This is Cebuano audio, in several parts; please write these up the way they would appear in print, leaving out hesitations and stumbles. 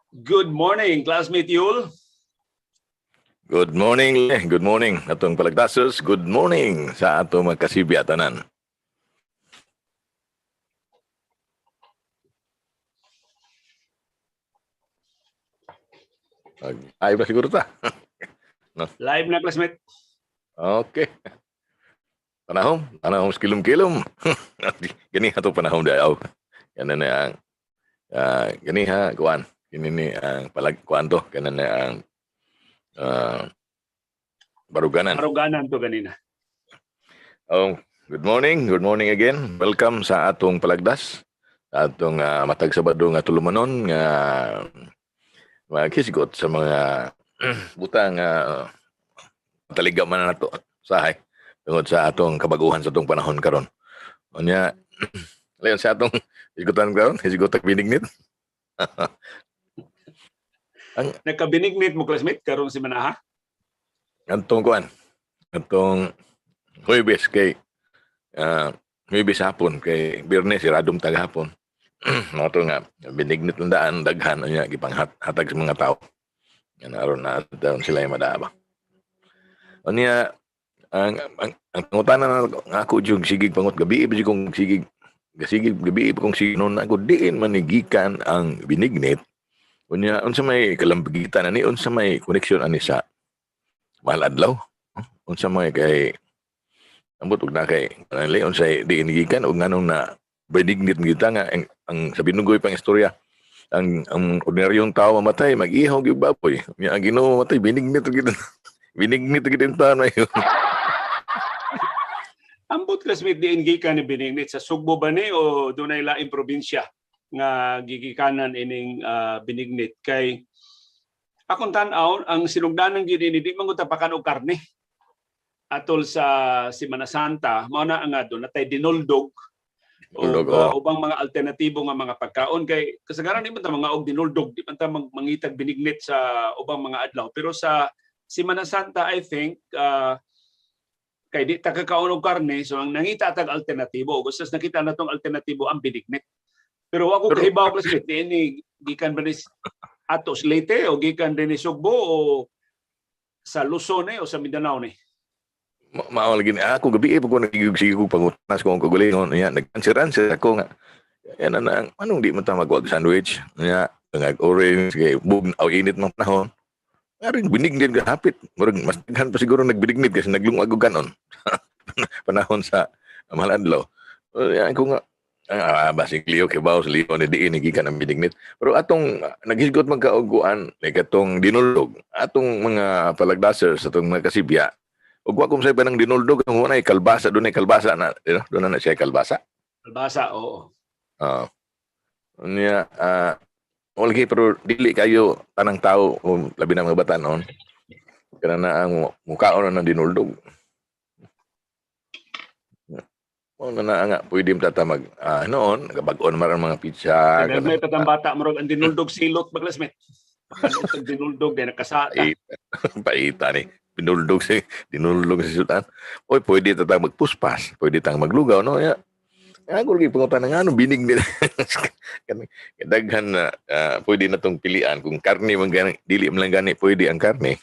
Good morning, classmate Yul. Good morning, Le. Good morning atong palagdasos. Good morning sa atong mga kasibya tanan. Ay ba siguro ta? Live na, classmate. Okay. Panahon, panahon kilom-kilom. Gani ato panahon daw. Yan na ang gani ha kuan. Kini ni ang palag kuan to, kana na ang baruganan. Aruganan to ganina. Oh, good morning again. Welcome sa atong palagdas. Sa atong matag Sabado nga tulumanon nga maghisgot sa mga butang taliga man na nato sahay tungod sa atong kabaguhan sa atong panahon karon. Unya, layon sa atong hisgutan karon, hisgot og binignit. Ang nagkabinignit mo, classmate, karon si Manaha? Antong kuan. Antong Huwebes kay Huwebes hapon kay Biyernes siradong tagahapon. Mga to nga binignit lang daan daghan unya gipanghatag sa mga tao. Yan aron na daon sila yung madaaba. Unya ang pangutana na ako jud sigig pangut gabi ba kong sigig sigig gabi pa kong sigig noon ako diin man ni gikan ang binignit. Unya unsa may kalambigitan ani, unsa may connection ani sa mahal adlaw? Unsa may kay ambot og na kay kanang unsa diin gikan og nganong na binignit kita nga ang sa binugoy pang istorya ang ordinaryong tao mamatay mag-ihaw gyud baboy. Unya ang Ginoo mamatay binignit og gid binignit og gid taon mayo. Ambot, classmate, diin gikan ni binignit, sa Sugbo ba ni o dunay laing probinsya nga gigikanan ining binignit? Kay akong tan-aw ang sinugdanan gyud ini di man gud tapakan og karne atol sa Semana Santa, mao na nga doon natay dinuldog o Dinuldog, oo. ubang mga alternatibo nga mga pagkaon kay kasagaran di man ta mga og dinuldog, di man ta mangitag binignit sa ubang mga adlaw, pero sa Semana Santa I think kay di ta kakaon og karne, so ang nangita tag alternatibo ug usas nakita na tong alternatibo ang binignit. Pero wa ko kahibaw, classmate, ni gikan ba ni Atos Leyte o gikan din ni Sugbo o sa Luzon ni o sa Mindanao ni? Mao lagi ni ako gabi pag ko nagigig ko pangutanas ko ang kagalingon nya nag-answer ako nga yan na ang anong di man ta magwag sandwich nya ngag orange kay bug aw init man panahon ngaring binignit ka hapit murag mas daghan pa siguro nagbinignit kasi naglungag og kanon panahon sa mahal adlaw. Yan ko nga basig Leo kay bawo sa Leo ni diin gikan ang binignit, pero atong naghisgot man ka og kuan like atong dinuldog atong mga palagdasers atong mga kasibya ug wa kum say pa ng dinuldog ang unay kalbasa, dunay kalbasa na, you know, doon na siya kalbasa. Kalbasa, oo. Unya wala pero dili kayo tanang tao o labi na mga batanon kana na ang mukaon na ng dinuldog. Mo na na nga pwede mo tata mag noon nagabag-on man ang mga pizza. Kaya may patang bata murag ang dinuldog silot ba, classmate? Pag dinuldog di nakasata. Paita ni pinuldog si dinuldog si Sultan. Oy, pwede ta magpuspas, pwede tang maglugaw, no? Ya. Ako lagi pangutan nga ano binig nila. Daghan na pwede na tong pilian kung karne man gani, dili man lang gani pwede ang karne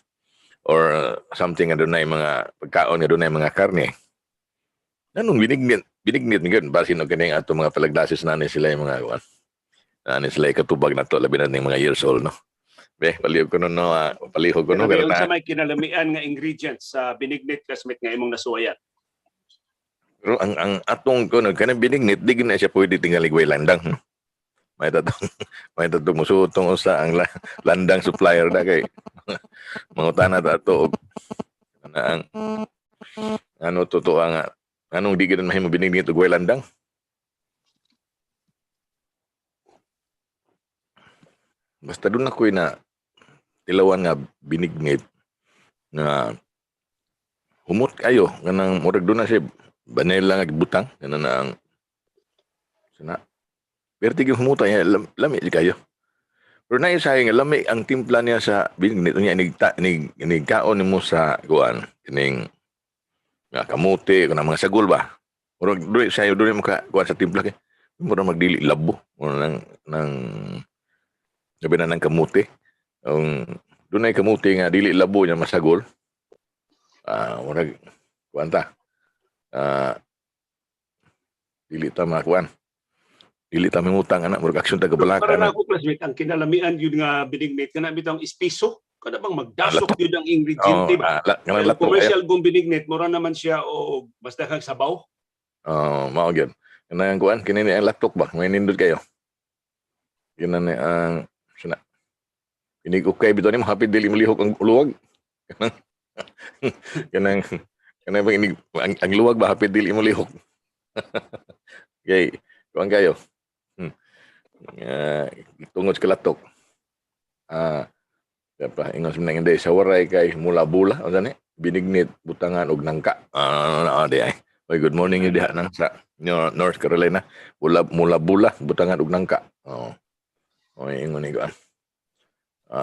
or something nga dunay mga pagkaon nga dunay mga karne. Anong binignit? Binignit ni gyud basin og kaning ato mga palagdasis na ni sila yung mga kuan. Na ni sila ikatubag na to labi na ning mga years old, no. Be, palihog ko no, palihog ko no. Pero unsa may kinalamian nga ingredients sa binignit, classmate, nga imong nasuwayan? Pero ang atong kuno kanang binignit di na siya pwede tingali way landang. No? May tatong may tatong musutong usa ang landang supplier da kay mangutana ta ato og na ang ano totoo nga anong di gid mahimo binignit og way landang. Basta doon ako'y na tilawan nga binignit nga humot kayo kanang murag doon na siya vanilla nga gibutang kana na ang sana pero tigil humuta niya lami di kayo pero na isa nga lami ang timpla niya sa binignit niya inig kaon nimo sa kuan kining nga kamote kanang mga sagol ba murag doon sayo doon mo ka kuan sa timpla kay murag magdili labo murag nang Labi na ng kamuti. Ang dunay kamuti nga dili labo niya masagol. Murag kuan ta. Dili ta makuan. Dili ta mangutang ana, murag aksyon ta kabalaka Para na. Na ako, classmate, ang kinalamian yun nga binignit kana bitang espiso, kada bang magdasok Lato. yun ang ingrediente Oh, ba? kanang Ang lato. commercial kong binignit, mura naman siya o basta kang sabaw. Oh, mao gyud. Kanang kuan kini ni ang latok ba? May nindot kayo. Yun na ni ang sana. Inig okay bitaw nimo, hapit dili malihok ang luwag. Kanang kanang bang inig ang luwag ba, hapit dili malihok. Okay, kuan kayo. Tungod sa kalatok. Ah, pa ingon sa nang hindi sa waray kay mula bula unsa ni? Binignit butangan og nangka. Ah, di ay. Oy, good morning yun diha nang sa North Carolina. Mula mula bula butangan og nangka. Oh. Oy, ingon ni kuan.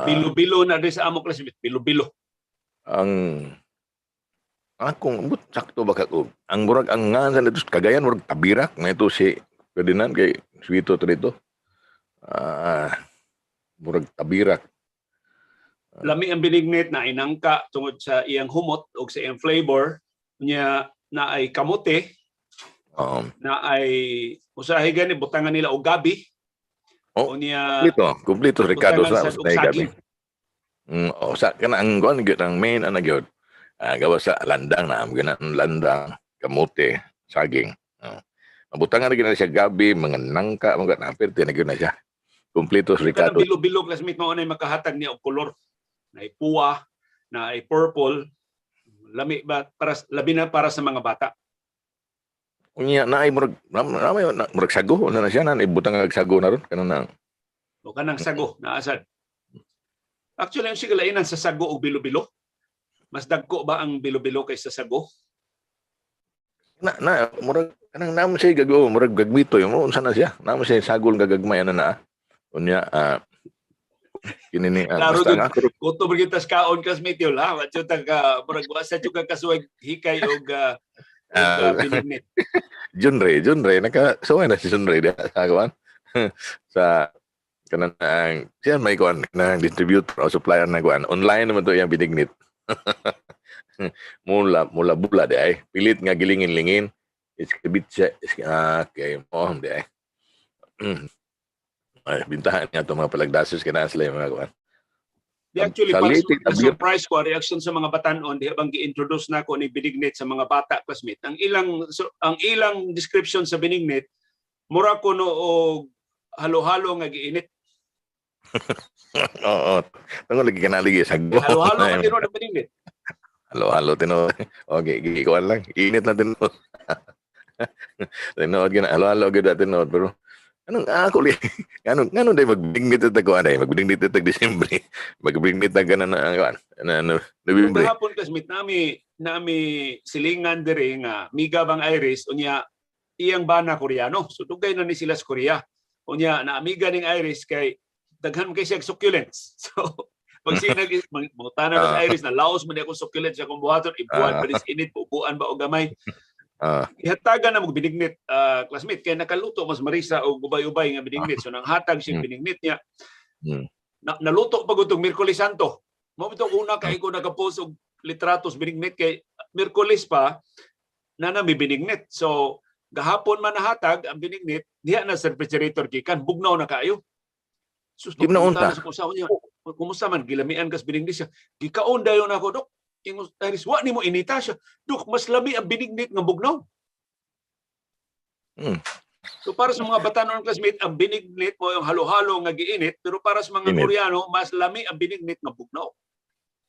Bilo-bilo na rin sa amo, classmate, bilo-bilo. Ang akong but sakto ba ka ko? Ang murag ang ngan sa dito sa Cagayan, murag tabirak na ito si Ferdinand kay Swito to dito. Murag tabirak. Lami ang binignit na inangka tungod sa iyang humot o sa iyang flavor niya, na ay kamote, na ay usahay gani butangan nila og gabi. Oh, O niya Kompleto, kompleto Ricardo butangan sa sad og sa gabi. saging. Oh, sa kana ang kuan gyud, ang main ana gyud. Gawa sa landang na am gana ang landang, kamote, saging. Oh. Mabutangan na gyud na siya gabi, mga nangka, mga naperte na gyud na siya. Kompleto sa Kanang Ricardo. bilo-bilo, classmate, mao na makahatag niya og kolor. Na ay puwa, na ay purple. Lami ba para labi na para sa mga bata. Unya naay murag na, na, murag sago na na siya na ibutang og sago na ron kanang na. O kanang sago na asad. Actually, ang sigalainan sa sago og bilo-bilo. Mas dagko ba ang bilo-bilo kaysa sago? Na na murag kanang namo siya gago, murag gagmito yung unsa na siya. Namo siya sagol nga gagmay ana na. Unya kini ni Klaro basta gud. nga ako Kuto ba kita kaon, classmate, yun ha? Wa jud ka murag wa sa jud ka kasuway hikay og binignit. Junre, Junre, naka suway na si Junre diha sa kuan. Sa kanang ang siya may kuan kanang distributor o supplier na kuan. Online naman to iyang binignit. Mula mula bula di ay. Pilit nga gilingin-lingin. Iskabit siya, okay, mo di ay. Ay, bintahan niya itong mga palagdasos kana sila yung mga kuan. Di actually Sa para Leyte, sa surprise ko ang reaction sa mga batanon di habang gi-introduce na ko ni binignit sa mga bata, classmate. Ang ilang description sa binignit, mura kuno og halo-halo nga giinit. Oo. Tungod lagi kana lagi sago. Halo-halo man tinuod ang binignit. Halo-halo tinuod. Okay, gikuan lang. Init lang tinuod. Tinuod gina halo-halo gyud na tinuod, pero anong ako li ngano ngano day magbingnit ta kuan day magbingnit ta Disyembre, magbingnit ta kana na kuan na ano Nobyembre. Kahapon, classmate, nami silingan diri nga miga bang Iris, unya iyang bana Koreano. So dugay na ni sila sa Korea. Unya naamiga ning Iris kay daghan man kay siya succulents. So pag sinag mangutana na sa Iris na laos man di akong succulents akong buhaton, ibuhat pa ni sa init, bubuan ba o gamay. Ihatagan na mo binignit, classmate, kay nakaluto mas Marisa og ubay-ubay nga binignit. So nang hatag siya binignit niya. Na, naluto pa gud tong Miyerkules Santo. Mao bitong una kay ko nakapost og litratos binignit kay Miyerkules pa na nami binignit. So gahapon man nahatag ang binignit diha na sa refrigerator gikan bugnaw na kaayo. Sus, Di na unta. sa kusaw niya. Kumusta man gilamian kas binignit siya. Gikaon dayon ako, dok. Ingon Iris, wa nimo inita siya. Dok, mas lami ang binignit nga bugnaw. So para sa mga batanon, classmate, ang binignit mo yung halo-halo nga giinit, pero para sa mga Init. Koreano, mas lami ang binignit nga bugnaw.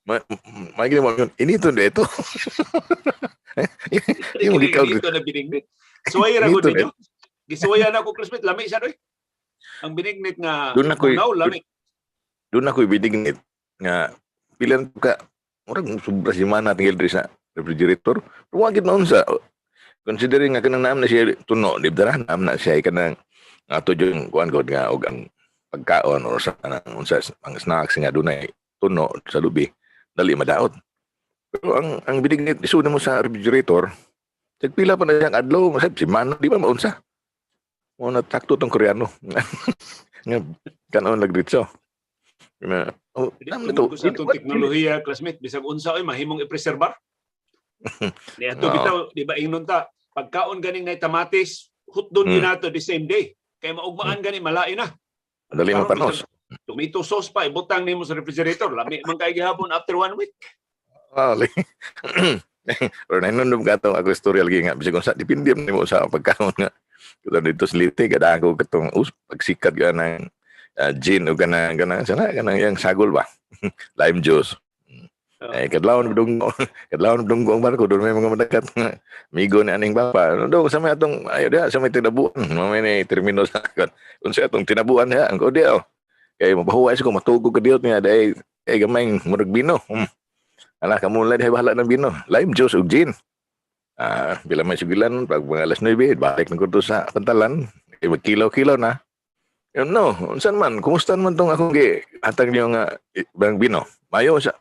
Ma ma mo yun. Inito na ito. Yung ikaw Inito na binignit. Suway ra gud Inito na. ninyo. Gisuwayan ako, classmate, lami siya doy. Ang binignit nga Doon ako'y- bugnaw, lami. Doon ako'y binignit nga pilan ka murag sobra si mana tingil diri sa refrigerator. Pero wa gid maunsa. Considering nga kanang naam na siya tuno, di ba? Naam na siya kanang ato yung kuan god nga og ang pagkaon or sa kanang unsa ang snacks nga dunay tuno sa lubi, dali madaot. Pero ang binignit isud mo sa refrigerator, tagpila pa na siyang adlaw, masab si mana di ba maunsa. Mo na sakto tong Koreano. Nga kanon lagritso. Na, oh, Di nam tungod nito. ko sa atong teknolohiya, classmate, bisag unsa oy mahimong i-preserbar. Niadto bitaw, di ba ingnon ta, pagkaon ganing nay kamatis, hutdon gyud nato the same day. Kay maugmaan gani, malain na. Dali Karon, mapanos. bisag tomato sauce pa ibutang nimo sa refrigerator, lami man kay gihapon after one week. Oh, pero nahinumdum ka ako istorya lagi nga bisag unsa, depende man nimo sa pagkaon nga. Kuto dito sa Leyte, kada ako katong us pagsikat ka ng gin o kanang kanang sana kanang yang sagol ba, lime juice. Eh, kadlawon dunggo, kadlawon dunggo ang barko doon, may mga madakat nga amigo ni aning bapa. Do sa may atong ayo diha sa may tinabuan, may ni termino sa kon. Unsa atong tinabuan diha ang ko diha. Oh. Kay mabahuay ko matugog ka diyot niya dai eh gamay murag bino. Ala kamo lang diha bahala ng bino. Lime juice ug gin. Ah, bila may sugilan pag mga alas 9, balik na ko to sa pantalan. Eh, magkilaw-kilaw na. Yun no, unsan man, kumusta man tong akong gi hatag niyo nga bang bino? Mayo sa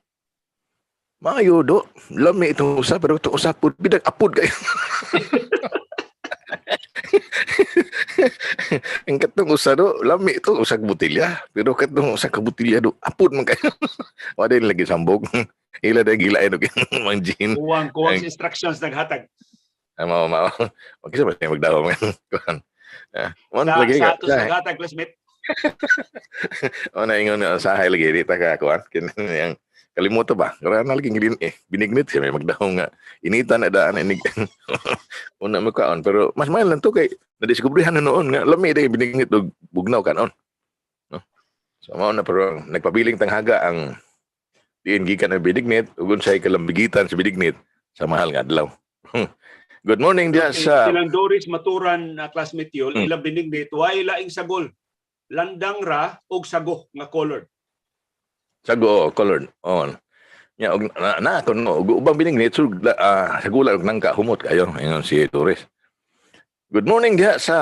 Mayo do, lami itong usa, pero itong usa pud bidag apod kayo. Ang katong usa do, lami ito usa ka botelya, pero katong usa ka botelya do, apod man kayo. Wa din lagi sambog. Ila dai gilain og mang gin. Kuwang kuwang sa instructions naghatag. Ay, mao mao. Magkisa ba siya magdahom man? Kuan. Ah, mo Sa, lagi sa ka. ato sa naghatag, classmate. O na ingon na sahay lagi di ta ka kuan. Kini ang kalimutan ba? Kaya na lagi ngilin eh. Binignit siya may magdahom nga inita na daan inig. Una mo kaon, pero mas mahal lang to kay nadiskubrihan na noon nga lami day binignit og bugnaw kanon. No? So mao na, pero nagpabiling tanghaga ang diin gikan ang binignit ug unsay kalambigitan sa binignit sa mahal nga adlaw. Good morning diha sa Silang Doris Maturan na classmate yun, ilang binignit, way laing sagol. Landang ra og sago nga colored. Sago, oh, colored. On. Nya og na, na ako no, ug ubang binignit sur sagula og nangka, humot kayo ingon si Torres. Good morning diha sa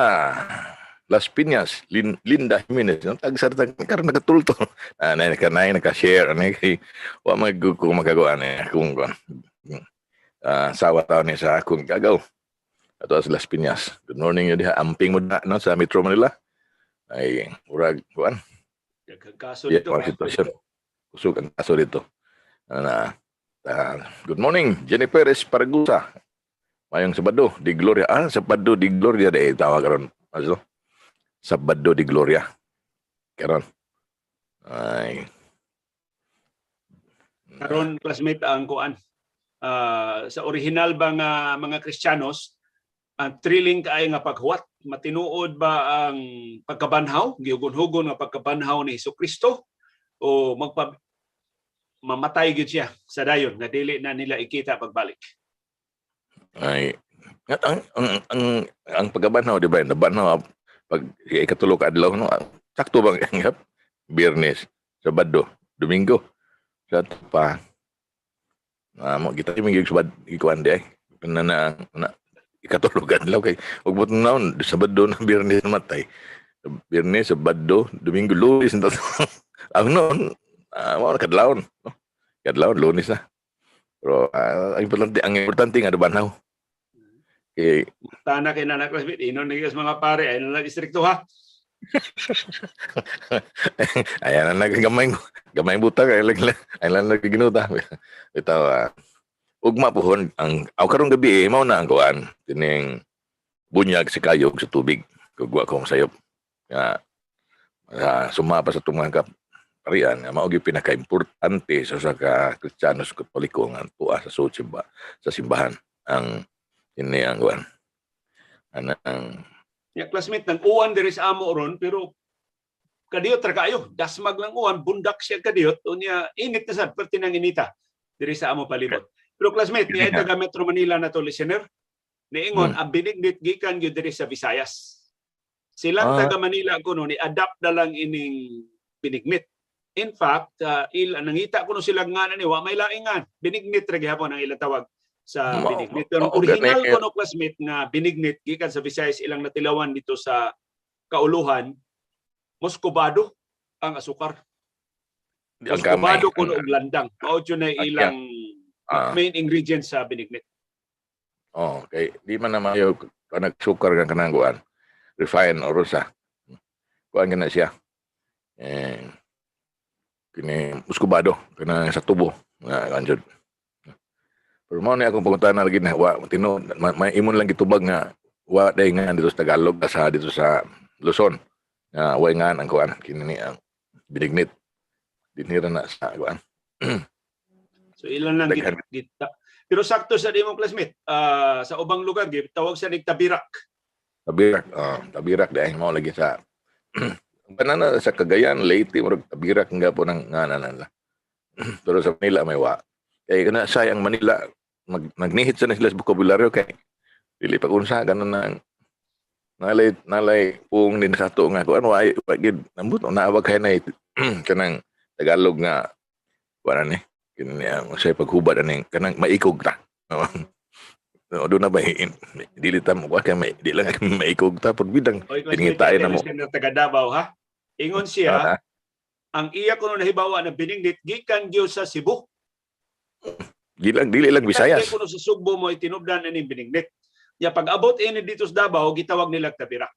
Las Piñas, Linda Jimenez. No, tag sa tag karon nakatulto. Ah, na naka na naka-share ani kay wa mag ko magagawa ni akong kuan. Ah, sawa taon ni sa akong gagaw. Ato sa Las Piñas. Good morning yun diha, amping mo na no, sa Metro Manila. Ay murag kuan. Daghang kaso Yeah, dito. mga sitwasyon. Kusog ang kaso dito. Ano na, good morning, Jennifer Espargusa. Mayong Sabado, di Gloria. Ah, Sabado di Gloria di tawag karon. Ano? Sabado di Gloria. Karon. Ay. Karon, classmate, ang kuan. Ah, sa original ba nga mga Kristiyanos, ang thrilling kaayo nga paghuwat, matinuod ba ang pagkabanhaw, gihugon-hugon nga pagkabanhaw ni Kristo o magpa mamatay gyud siya sa dayon nga dili na nila ikita pagbalik? Ay ang pagkabanhaw, di ba? Nabanhaw pag ikatulo ka adlaw, no. Sakto bang ang Biyernes, Sabado, Domingo. Sa pa. Ah, mo kita yung sabad ikuan di ay. Na na, na ikatulo ka adlaw kay ug but naon Sabado na Biyernes matay. Biyernes, Sabado, Domingo, Lunes na. Ang noon, mao na kadlawon, no? Kadlawon Lunes na. Pero ang importante nga banhaw. Kay Tana kay nana, classmate, inon ni mga pare ay na distrikto ha. Ayan na gamay gamay butang ay lang ay lang nagiginuta. Bitaw ugma pohon ang aw karong gabi eh, mao na ang kuan kining bunyag si kayog sa tubig kug wa ko sayop nga suma pa sa tumang parian nga mao gyud pinakaimportante sa usa ka Kristiyano sa Katoliko nga tuwa sa simba sa simbahan ang kini ang kuan anang. Ya, classmate, nang uwan diri sa amo ron, pero kadiyot ra kaayo, dasmag lang uwan, bundak siya kadiyot, unya init na sad perti nang inita diri sa amo palibot. Pero classmate, niya taga Metro Manila na to listener, niingon ang binignit gikan gyud diri sa Visayas. Silang taga Manila kuno ni adapt na lang ining binignit. In fact, nangita kuno sila nga ni wa may laingan. Binignit ra gihapon ang ilang tawag sa binignit. Pero original kuno, classmate, nga binignit gikan sa Visayas, ilang natilawan dito sa Kauluhan, Moscovado ang asukar. Ang kamay. Moscovado kuno og landang. Mao jud na ilang main ingredient sa binignit. Oh, kay di man na mayo kanag sukar nga kanang kuan. Refine or sa. Kuan na siya. Eh, Kini muskubado kana sa tubo nga kanjud. Pero mao ni akong pangutana lagi na wa tinuod may imon lang gitubag nga wa day nga dito sa Tagalog, sa dito sa Luzon nga way nga ang kuan kini ni ang binignit dinhi ra na sa kuan. So ilan lang Daghan. Gita. Pero sakto sa imong classmate, sa ubang lugar tawag siya nig tabirak. Tabirak, oh, tabirak dahil mao lagi sa banana sa Cagayan, Leyte, murag tabirak nga po ng nganan nila. Pero sa Manila may wa. Kay kana say ang Manila magnihit sa na sila sa bokabularyo kay dili pa unsa ganun na ang nalay nalay pung din sa ato nga kuan wa wa gid nambot naawag kay na kanang Tagalog nga wala ni kini ang unsay paghubad ani kanang maikog ta. No, doon na ba dili ta mo kay may di lang maikog ta pud bidang Oy, classmate, Pingitain na mo. na taga Davao ha. Ingon siya, ang iya kuno nahibawa na binignit gikan gyud sa Cebu. Di lang dili lang Visayas. Kay kuno sa Sugbo mo itinubdan ini binignit. Ya pag abot ini dito sa Davao gitawag nila tabirak.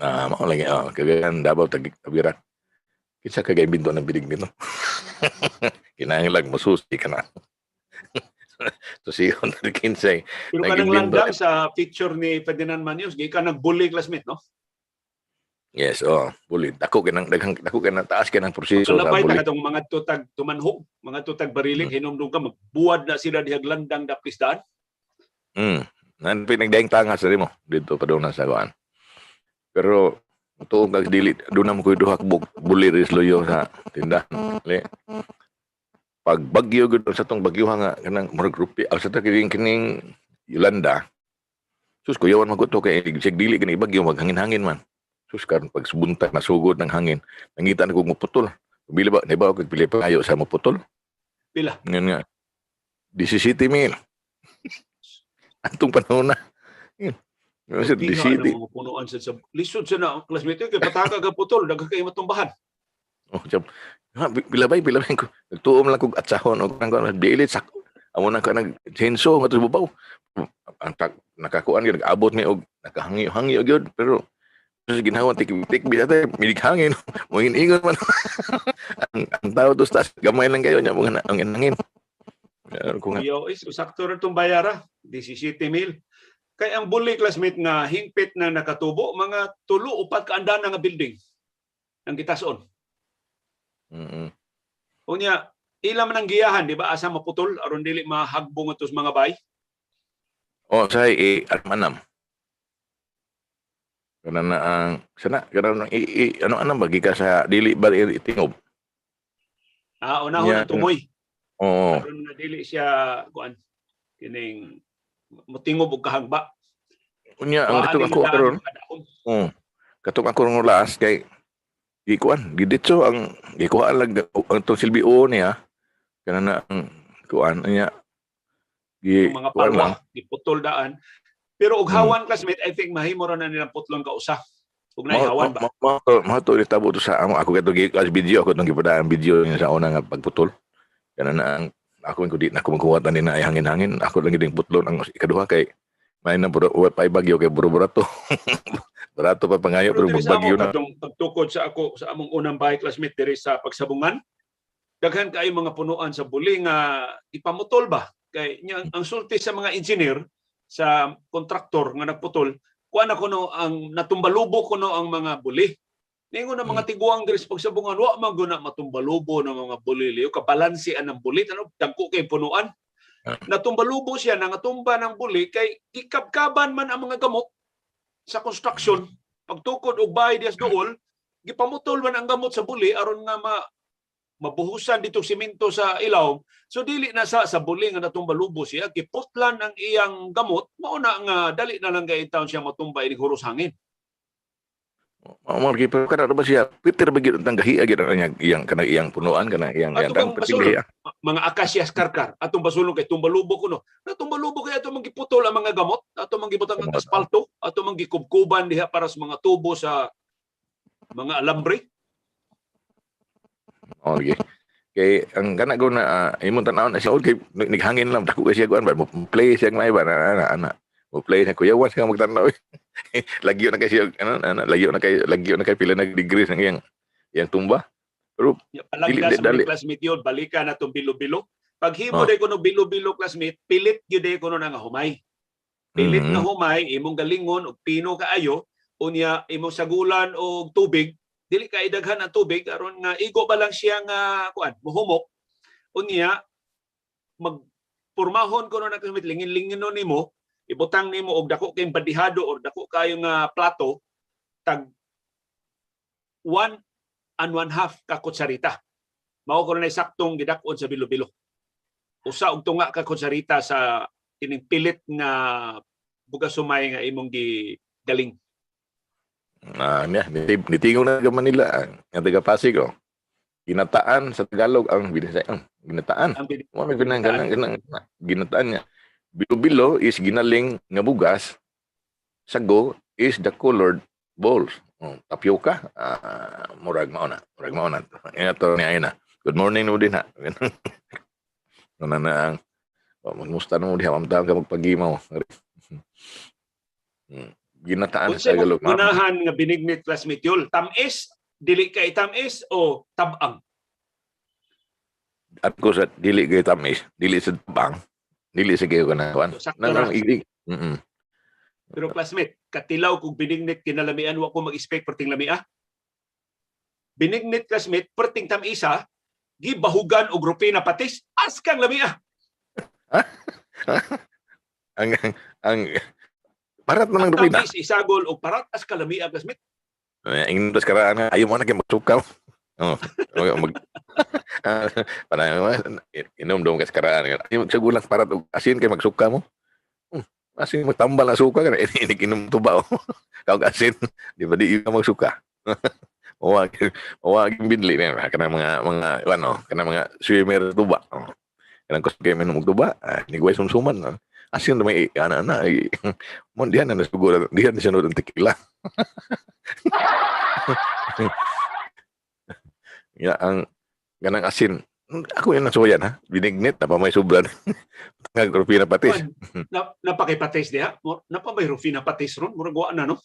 Ah, mao lagi oh, Cagayan, Davao tabirak. Kinsa kay imbento ng binignit no? Kinahanglan masusi ka na. Susiyon na kinsay. Pero kanang Nag-imbento. landang sa picture ni Ferdinand Manios gikan nagbuli, classmate, no? Yes, oh, buli. Dako kay nang daghang dako kay nang taas kay nang proseso So, sa labay buli. ta katong mga tutag tumanhog, mga tutag bariling, hinumdum ka magbuwad na sila dihag landang dapis daan. Nan pinagdaing tanga sa mo dito pa doon sa kuan. Pero tuong kag dili doon na mo koy duha ka buli ris luyo sa tindahan. Le. Pag bagyo gud sa tong bagyo nga kanang murag rupi sa ta kining kining Yolanda. Sus, kuyawan man ko to kay sig dili kini bagyo maghangin-hangin man. Sus, karon pag buntag nasugod ng hangin, nangita na kog moputol. Pili ba, di ba kog pili pa kayo sa moputol? Pila? Ngayon nga. 17 mil. Antong panahon na. Yun. Sir, Di nga 17. ano, mga punuan sa lisod sa na classmate kay pataka ka putol daghan kay matumbahan. Oh, jam. Ha, pila bay ko. Nagtuom lang kog atsahon og nang kuan dili sak. Amo na ka nag chainsaw nga bubaw. Ang tak nakakuan gyud nag-abot mi og nakahangi-hangi gyud pero sa ginhawa tik tik bisa tay milig hangin. Moingon man. Ang tao to sa taas, gamay lang kayo nya mo ang hangin. Ko nga Yo, is sakto ra tong bayara, 17 mil. Kay ang buli, classmate, nga hingpit na nakatubo, mga tulo upat ka andana nga building ang gitason. Unya, ila man ang giyahan, di ba? Asa maputol aron dili mahagbong atos mga bay. Oh, say i anam. Kana na ang sana kana na i ano anam bagi ka sa dili ba itingob. Ah, unahon ang tumoy. Oo. Aron nga dili siya kuan kining motingob og kahagba. Unya ang Wa katong ani ako daan karon. mga dahon. Oo. Katong ako rong laas kay gikuan giditso ang gikuha lang ang tong silbi o niya kana na ang kuan niya gi Ang mga kuan lang. palwa giputol daan. Pero og hawan, classmate, I think mahimo ra na nilang putlon kausa. Ug naay hawan ba? Mao to nitabo to sa amo ako kato gi as video ako tong gipadaan video niya sa una nga pagputol kana na ang ako ko di na ako magkuha ni na ay hangin-hangin ako lang gid putlon ang ikaduha kay may na buro wa pa bagyo kay buro barato barato pa pangayo pero Pero diri sa magbagyo amo na. katong pagtukod sa ako sa among unang bahay, classmate, diri sa pagsabungan, daghan kaayo mga punuan sa buli nga ipamutol ba kay nya ang sulti sa mga engineer sa kontraktor nga nagputol kuan na kuno ang natumbalubo kuno ang mga buli. Ningon ang mga tiguang diri sa pagsabungan, wa man guna matumbalubo ng mga buli liyo kabalanse ang buli ano dagko kay punuan. Natumbalubo siya nangatumba ng buli kay gikabkaban man ang mga gamot sa construction pagtukod og bahay dias duol gipamutol man ang gamot sa buli aron nga mabuhusan dito simento sa ilaw. So dili na sa buli nga natumbalubo siya, giputlan ang iyang gamot mao na nga dali na lang kay taon siya matumba inig huros hangin. Mao man gi pero kana ba siya Peter ba gyud ang gahiya gyud ang iyang kanang iyang punuan kana iyang Ato iyang bang Peter basulon? gahiya. Mga akasyas karkar atong basulon kay tumbalubo kuno natumbalubo kay ato manggiputol ang mga gamot ato manggibutang ang Gamot. asfalto ato manggikubkuban diha para sa mga tubo sa mga alambre. Oh, lagi. Kay ang kana ko na imong tan-awon na siya kay naghangin lang dako kay siya kuan ba mo play siya may ba na ana ana. Mo play na kuya once ka magtan-aw. Lagyo na kay siya ano ana lagyo na kay pila na degrees ang iyang iyang tumba. Pero Ya, palagda dili sa mga dali. Classmate yun, balikan na tong bilo-bilo. Paghimo Oh. day kuno bilo-bilo, classmate, pilit gyud day kuno na nga humay. Pilit nga humay, imong galingon og pino kaayo, unya imong sagulan og tubig, dili kay daghan ang tubig aron nga igo ba lang siya nga kuan, muhumok. Unya mag pormahon kuno na, classmate, lingin-linginon nimo, ibutang nimo og dako kay bandihado or dako kayo nga plato, tag 1 1/2 ka kutsarita. Mao kuno na saktong gidak-on sa bilo-bilo. 1 1/2 ka kutsarita sa kining pilit nga bugas sumay nga imong gigaling. Ah, niya, nitingog na taga Manila, ang taga Pasig oh. Ginataan sa Tagalog ang Binisaya. Ang ginataan. Ang Mo may pinang kanang kanang ginataan niya. Bilo-bilo is ginaling nga bugas. Sago is the colored balls. Oh, tapioca, ah, murag mao na. Murag mao na. Ina to niya na. Good morning no din ha. Ano na ang oh, magmusta na mo diha, mamtahan ka magpagimaw. Ginataan sa Unsay Tagalog. mong gunahan nga binignit, classmate yul? Tamis, dili kay tamis o tabang? At ko sa dili kay tamis, dili sa tabang, dili sa kayo kanawan. So, sakto Nang ra. ang igig. Pero classmate, katilaw kog binignit kinalamian, wa ko mag-expect perting lamia. Binignit, classmate, perting tamisa, gibahugan og rupina patis, as kang lamia. Ang parat na ng Ang rupina. tamis isagol og parat as kalamia, classmate. Eh, ingnon tas karaan nga ayaw mo na kay magsukaw. Oh, mag, mag para inom dong kas karaan nga. Ayaw magsagulang parat og asin kay magsuka mo. Asin magtambal ang suka kana ini inom tuba. Oh. Kag asin, di ba di ka magsuka? Wa wa binli na kana mga ano, kana mga swimmer tuba. Oh. Kanang kus kay minom og tuba, ah, ni gway sumsuman. No? Asin na may ana na. Mo dihan na nasugo, dihan na siya ang tequila. Ya ang ganang asin. Ako yung nasuwayan ha. Binignit na pa may sobra. Nga rupina patis. Na, napakipatis diha. Napa may rufina patis ron? Murag wa na, no?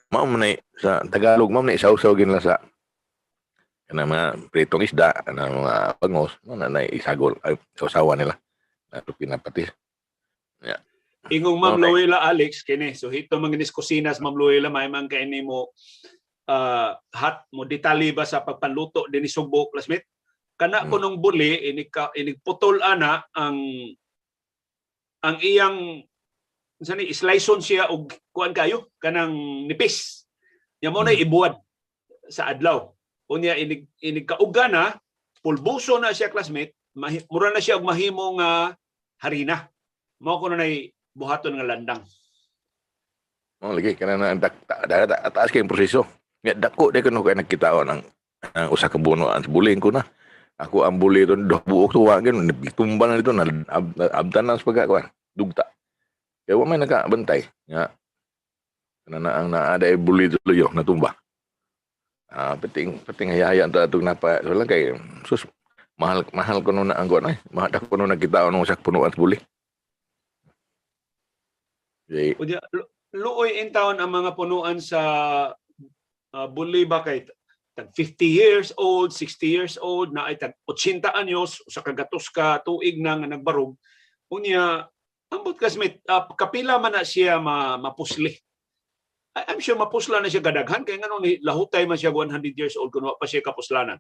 Mao man na sa Tagalog, mao na isaw-saw gin sa kanang mga pritong isda, kanang mga bangos, mao na na isagol ay sausawan nila. Na rupina patis. Ingong Ma'am Okay. Luela Alex kini. So hito mga nis kusinas Ma'am Luela, may man kay nimo hat mo detalye ba sa pagpanluto dinhi Sugbo, classmate. Kana kunong buli inig ka, inig putol ana ang iyang unsa ni sliceon siya og kuan kayo kanang nipis. Nya mo na ibuwad sa adlaw. Unya inig inig kauga na pulbuso na siya, classmate, mura na siya og mahimo nga harina. Mao kuno nay buhaton nga landang. Mao lagi kana na ang taas kay proseso. Nga dako di kuno kay nagkitaon ang usa ka buno ang bulin ko na. Ako ang buli ito, duha buok tuwa gyud tumba na dito na abtan na sa pagkakuan, dugta. Kaya wa may nakabantay nga kana na ang naa ay buli tuloy natumba. Ah, peting peting hayaya ta atong napa wala kay sus mahal mahal kuno na ang kuan ay mahal kuno nagkitaon ng usa ka punuan sa buli. Di, Unya luoy in town ang mga punuan sa buli ba kay tag 50 years old, 60 years old, na ay tag 80 anyos, usa ka gatos ka tuig na nga nagbarog. Unya ambot, classmate, kapila man na siya mapusli. I'm sure mapusla na siya gadaghan kay ngano ni lahutay man siya 100 years old kun wa pa siya kapuslanan.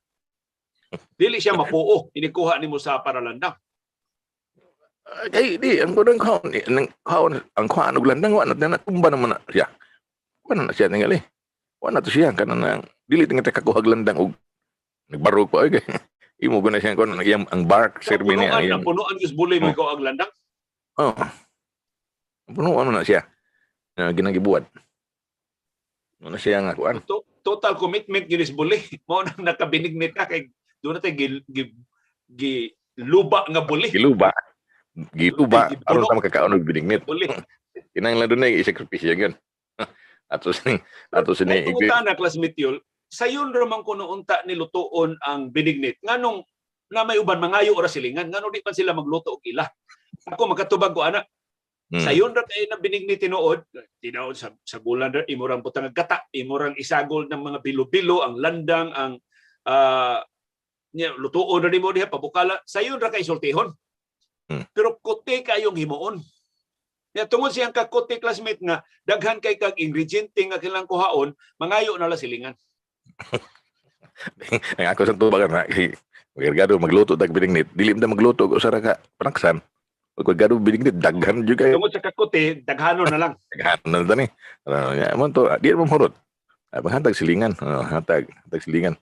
Dili siya mapuo, inikuha nimo sa paralandang. Ah, kay di ang kunang kaon ang kaon ang kuan og landang wa na natumba naman na siya. Wa na siya tingali. Wa na to siya kanang nang dili tingali kakuhag landang og nagbarog pa oy kay imo guna siya kon iyang ang bark Sa sirbi niya punuan, iyang ang punuan gyud buli mo Oh. ikaw ang landang. Oh. Punuan na siya. Na ginagibuhat. Mo na siya nga kuan. Total commitment gyud is buli. Mao nang nakabinignit ka kay doon na tay gi luba nga buli. Giluba. Giluba Gipuno. aron sa makakaon og binignit. Buli. Kinahanglan dunay isakripisyo gyud. Ato sini Kung na, classmate yul, sayon ra man kuno unta nilutoon ang binignit. Nganong na may uban mangayo ora silingan, ngano di man sila magluto og ila? Ako makatubag ko ana, sayon ra kay na binignit tinuod, tinuod sa gulan ra imo rang butang gata, imo rang isagol ng mga bilo-bilo, ang landang, ang Nya lutuon na nimo diha, pabukala, sayon ra kay sultihon. Pero kote kayong himuon. Nya tungod siyang kakote, classmate, nga daghan kay kag ingrediente nga kailangan kuhaon, mangayo na la silingan. Ang ako sa tubagan na kay Gergado magluto tag binignit. Dili man ta magluto og usa ra ka panaksan. Pag gado binignit, daghan jud kayo. Tungod sa kakote, daghanon na lang. Daghan na tani. Ano, ya mo to, di mo mahurot. Ah, hatag silingan, oh, hatag, hatag silingan.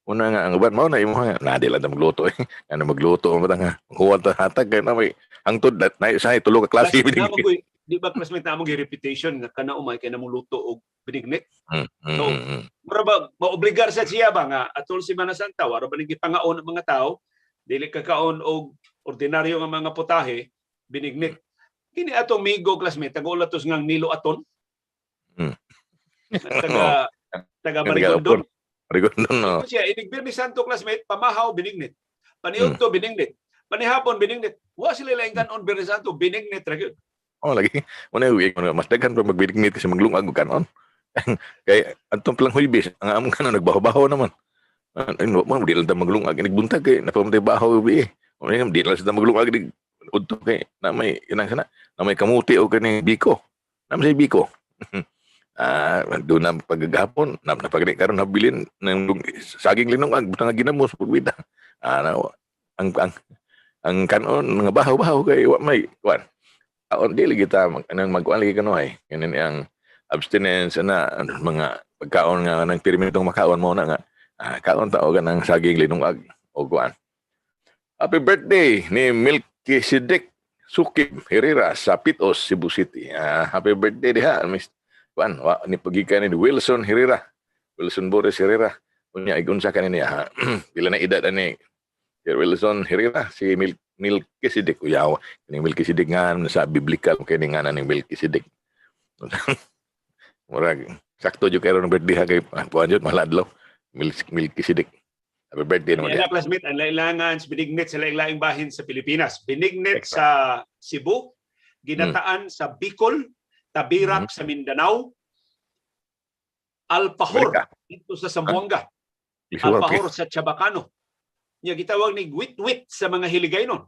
Una nga ang uban mao na imo nga na di lang ta magluto eh. Ano magluto mo ta nga. Huwag ta hatag kay na may hangtod na sa tulo ka klase Classmate, binignit. koy, di ba, classmate, na among reputation nga kana umay kay namong luto og binignit? So, mura ba maobligar sa siya ba nga atol Semana Santa wala ba ning gipangaon ang mga tao, dili ka kaon og ordinaryo nga mga putahe, binignit. Kini atong migo, classmate, taga tos ngang Nilo Aton. Taga taga Marigondon. Marigondon, no. Siya inig Biyernes Santo, classmate, pamahaw binignit. Paniudto binignit. Panihapon binignit. Wa sila laing kanon Biyernes Santo, binignit ra gyud. Oh, lagi. Muna mas daghan pa magbinignit kasi maglungag og kanon. Kay antong palang Huwebes, ang among kanon nagbaho-baho naman. Ay, no, mo di lang ta maglungag inig buntag kay napamatay baho gabi eh. Mo di lang sa maglungag inig udto kay na may inang sana, na may kamuti o kani biko. Na may biko. Ah, doon na paggahapon, na napagani karon nabilin ng saging linungag butang ginamos pagbida. Ah, na, ang kanon nga bahaw-bahaw kay wa may kuan. Aon dili kita mag anang magkuan lagi kanoy. Kanin ang abstinence na mga pagkaon nga nang pirmitong makaon mo na nga kaon ta og ng saging linungag o kuan. Happy birthday ni Melchizedek Sukib Herrera sa Pitos, Cebu City. Happy birthday diha, Miss kuan, wa ni pagikan ni Wilson Herrera. Wilson Boris Herrera. Unya igunsa kani niya ha. Pila na edad ani Sir Wilson Herrera, si Melchizedek uyaw. Kini Melchizedek nga sa biblical kini nga ni Melchizedek. Murag sakto jud karon birthday ha kay kuan jud maladlaw. Melchizedek. Happy birthday naman diha. Classmate, ang lailangan sa binignit sa laing-laing bahin sa Pilipinas. Binignit sa Cebu, ginataan sa Bicol, Tabirak sa Mindanao, Alpahor dito sa Zamboanga, Alpahor sa Chabacano. Nya gitawag ni wit-wit sa mga Hiligaynon.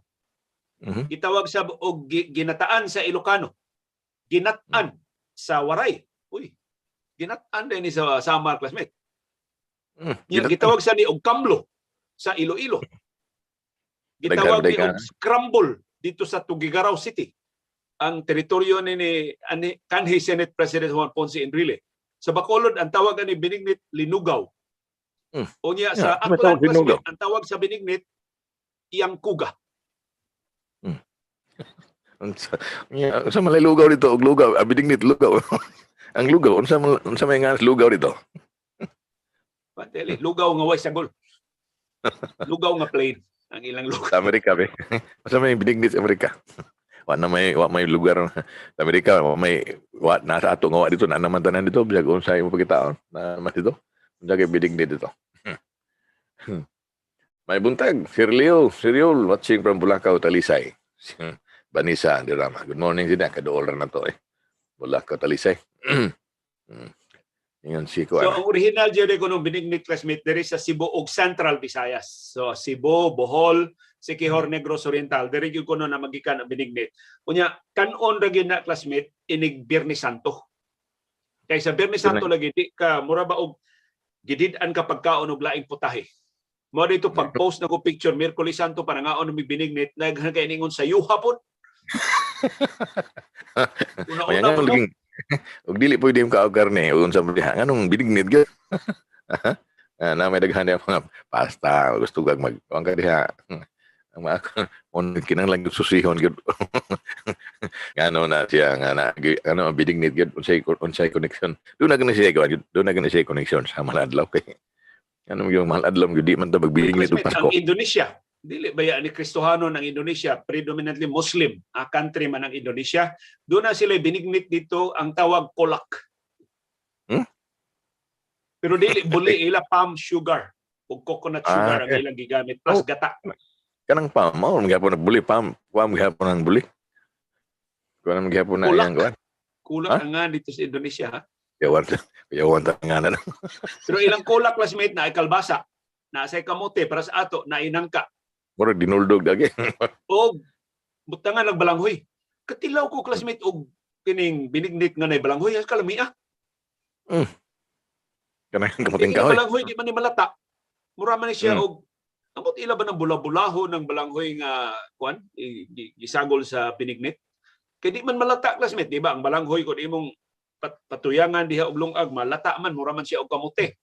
Gitawag sa og ginataan sa Ilocano. Ginat-an sa Waray. Uy, ginat-an din ni sa Samar, classmate. Nya gitawag sa ni og kamlo sa Iloilo. Gitawag ni og scramble dito sa Tuguegarao City. Ang teritoryo ni kanhi Senate President Juan Ponce Enrile. Sa Bacolod ang tawag ani binignit linugaw. Unya sa Aklan, classmate, ang tawag sa binignit iyang kuga. Unsa unsa man lugaw dito og lugaw, binignit lugaw. Ang lugaw unsa may nga lugaw dito? Pateli, lugaw nga way sagol. Lugaw nga plain ang ilang lugaw. Sa Amerika be. Unsa may binignit sa Amerika? Wa na may wa may lugar sa Amerika, wa may wa nasa ato nga wa dito na naman tanan dito bisag unsa imo pagkitaon na naman dito. Unsa kay binignit dito? May buntag, Sir Leo, Sir Yul, watching from Bulacau, Talisay. Banisa, Dirama. Good morning sila, kaduol ra na to eh. Bulacau, Talisay. Ingon si So ang original jud ko nung binignit, classmate, diri sa Cebu ug Central Visayas. So Cebu, Bohol, Siquijor, Negros Oriental, diri gyud kuno na magikan ang binignit. Unya kan-on ra gyud na, classmate, inig Biyernes Santo. Kay sa Biyernes Santo lagi di ka mura ba og gidid-an ka pagkaon og laing putahe. Mo dito pag-post na ko picture Miyerkules Santo para ngaon mi binignit, naghan kay ningon sa yuha pod. Una-una mo og dili pwede ka og karne ug unsa man diha nganong binignit gyud. Na may daghan diha mga pasta gusto kag mag kuan ka diha. Ang mga on kinahanglan gyud susihon gyud. Ngano na siya nga na ano ang binignit gyud unsay connection. Doon na gani siya kuan gyud, doon na gani siya connection sa mahal adlaw kay ano yung mahal adlaw gyud di man ta magbinignit og Pasko. Ang Indonesia dili ba ni Kristohanon ang Indonesia, predominantly Muslim a country man ang Indonesia. Doon na sila binignit dito, ang tawag kolak. Pero dili buli ila, palm sugar ug coconut sugar ang ilang gigamit plus gata. Kanang palm mao man gyapon nagbuli, palm palm gyapon ang buli. Kuan man gyapon na iyang kuan. Kulak ang nga dito sa Indonesia ha. Yawan yawan ta nga na. Pero ilang kolak, classmate, na ay kalbasa. Naa say kamote para sa ato naay nangka. Murag dinuldog dagi. Og butangan ng balanghoy. Katilaw ko, classmate, og kining binignit nga nay balanghoy, as kalami ah. Kanang Kini kamuting kahoy. Balanghoy di man ni malata. Mura man ni siya og ambot ila ba ng bula-bulaho ng balanghoy nga kuan gisagol sa binignit. Kay di man malata, classmate, di ba? Ang balanghoy kung imong patuyangan diha og lungag, malata man, mura man siya og kamote.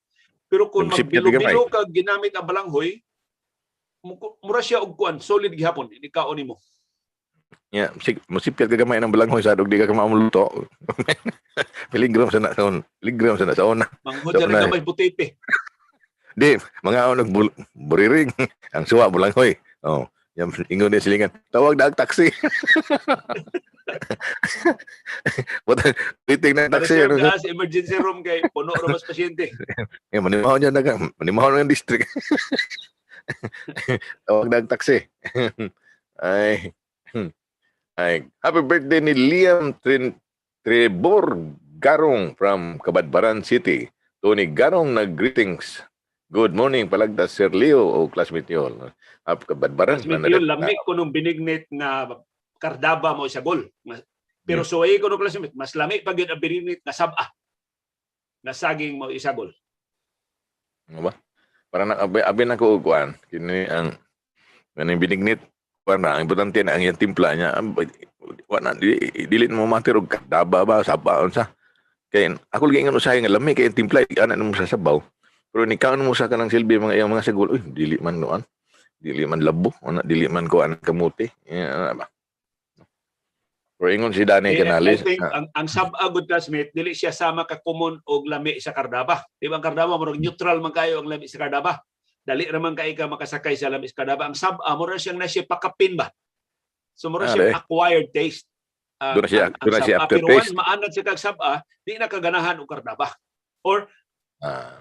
Pero kung Sipyat gamay. magbilo-bilo kag ginamit ang balanghoy, mura siya og kuan, solid gihapon, ini kaon nimo. Ya, musipyat ka gamay ng balanghoy sa og di ka maamluto. Peligro sa na sa peligro sa na sa una. Manghod So, sa na- gamay butete. Di, mga og buriring ang suwa balanghoy. Oh, yan ingon ni silingan. Tawag na ang taxi. But waiting na taxi Reserve ano na sa emergency room kay puno ra mas pasyente. Eh, manimahon niya na manimahon ng district. Tawag na ang taxi. Ay. Ay, happy birthday ni Liam Trebor Garong from Cabadbaran City. Tony Garong nag-greetings. Good morning, palagda Sir Leo o classmate niyo. Happy Cabadbaran. Classmate yun, lami ko nung binignit nga kardaba mo sa gol. Pero suway ko nung, classmate, mas lami pag yun ang binignit nga sab-a. Na saging mo isagol. Ano ba? Para na abi na ko og kuan kini ang kaning binignit kuan na ang importante na ang iyang timpla niya, wa na di, dili mo matir og kardaba ba saba unsa kay ako lagi ingon usahay nga lami kay ang timpla ana mo sa sabaw, pero ni kaon mo sa kanang silbi mga iyang mga sagol, uy, dili man noan, dili man labo ana, dili man kuan kamuti. Yeah, ana ba, pero ingon si Danny Eh, Canales I think ang sab-a good, classmate, dili siya sama ka common og lami sa kardaba. Di ba ang kardaba murag neutral man kayo ang lami sa kardaba? Dali ra man kay ka makasakay sa lami sa kardaba. Ang sab-a mura siyang na siya pakapin ba. So mura siya acquired taste. Doon na siya- ang doon na siya sab-a. Pero aftertaste. once maanad siya kag sab-a, di na kaganahan og kardaba. Or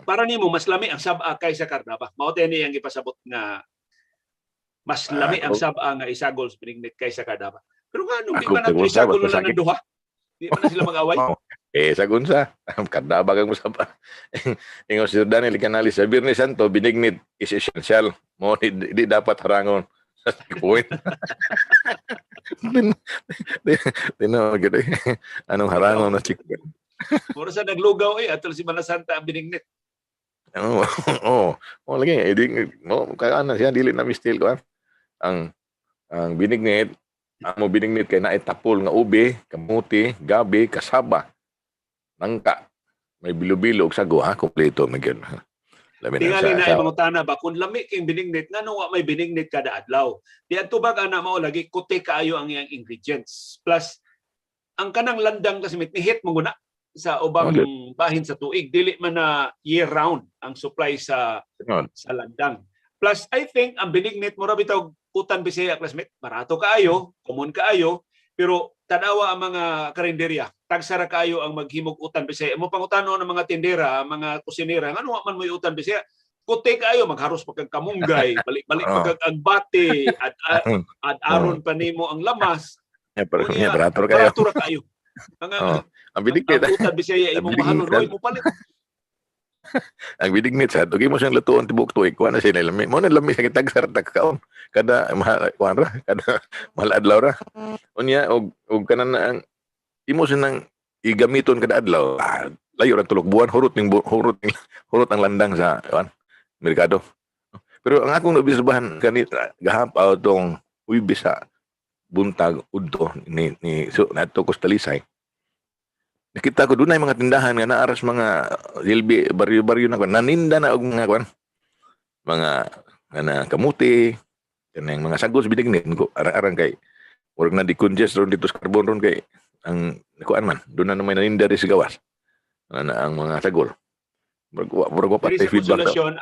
para nimo mas lami ang sab-a kaysa kardaba. Mao ni ang gipasabot nga mas lami ang sab-a nga isagol sa binignit kaysa kardaba. Pero nga di Ako, ba na tungkol sa, isagol basta na lang ng duha? Di ba na sila mag-away? Oh. Eh, sa gunsa, kardaba kang musaba. Ingon si Daniel Canales, sa Biyernes Santo, binignit is essential. Mo di dapat harangon sa checkpoint. Tino, gid eh. Anong harangon na checkpoint? Mura sa naglugaw eh, atol si Santa ang binignit. Oo, oh, oh, lagi eh, di mo kaya na siya dili na mistil ko. Ang binignit, ang mo binignit kay naay tapol nga ube, kamuti, gabi, kasaba, nangka. May bilo-bilo og sago ha, kompleto man gyud. Labi na Tingali sa, na sa mangutana ba kung lami king binignit, ngano wa may binignit kada adlaw? Di ang tubag ana mao lagi kuti kaayo ang iyang ingredients. Plus ang kanang landang kasi ni hit mo guna sa ubang bahin sa tuig, dili man na year round ang supply sa Tinod. sa landang. Plus I think ang binignit mura bitaw utan Bisaya, classmate, barato kaayo, common kaayo, pero tanawa ang mga karinderya, tagsa ra kaayo ang maghimog utan Bisaya. Mo pangutano ng mga tindera, ang mga kusinera, ngano wa man mo utan Bisaya? Kuti kaayo, magharos pa kag kamunggay, balik-balik pa kag agbate, at aron pa nimo ang lamas. Yeah, pero Unya, yeah, barato ra kayo. Barato ra kaayo. Ang, Oh, ang binignit, ang utan Bisaya ang imong binignit, mahalon roy mo palit. Ang binignit sa tugi mo siyang lutuon tibok tuig, kuha na siya lami. Mo na lami sa kitag sa kaon. Kada mahal kuha ra, kada mahal adlaw ra. Unya og kanan na ang imo siya nang igamiton kada adlaw. Ah, layo ra tulok buwan, hurot ang landang sa kuan merkado. Pero ang akong naobserbahan kani gahap tong Huwebes sa buntag udto ni so naadto ko sa Talisay. Nakita ko dunay mga tindahan nga naaras mga silbi baryo-baryo na kuan naninda na og mga kuan mga kana kamuti, kanang mga sagol sa binignit ko arang-arang kay murag na decongest ron dito sa Carbon ron kay ang kuan man doon na naman naninda rin sa gawas na ang mga sagol, murag wa Diri patay sa feedback daw. Consolacion,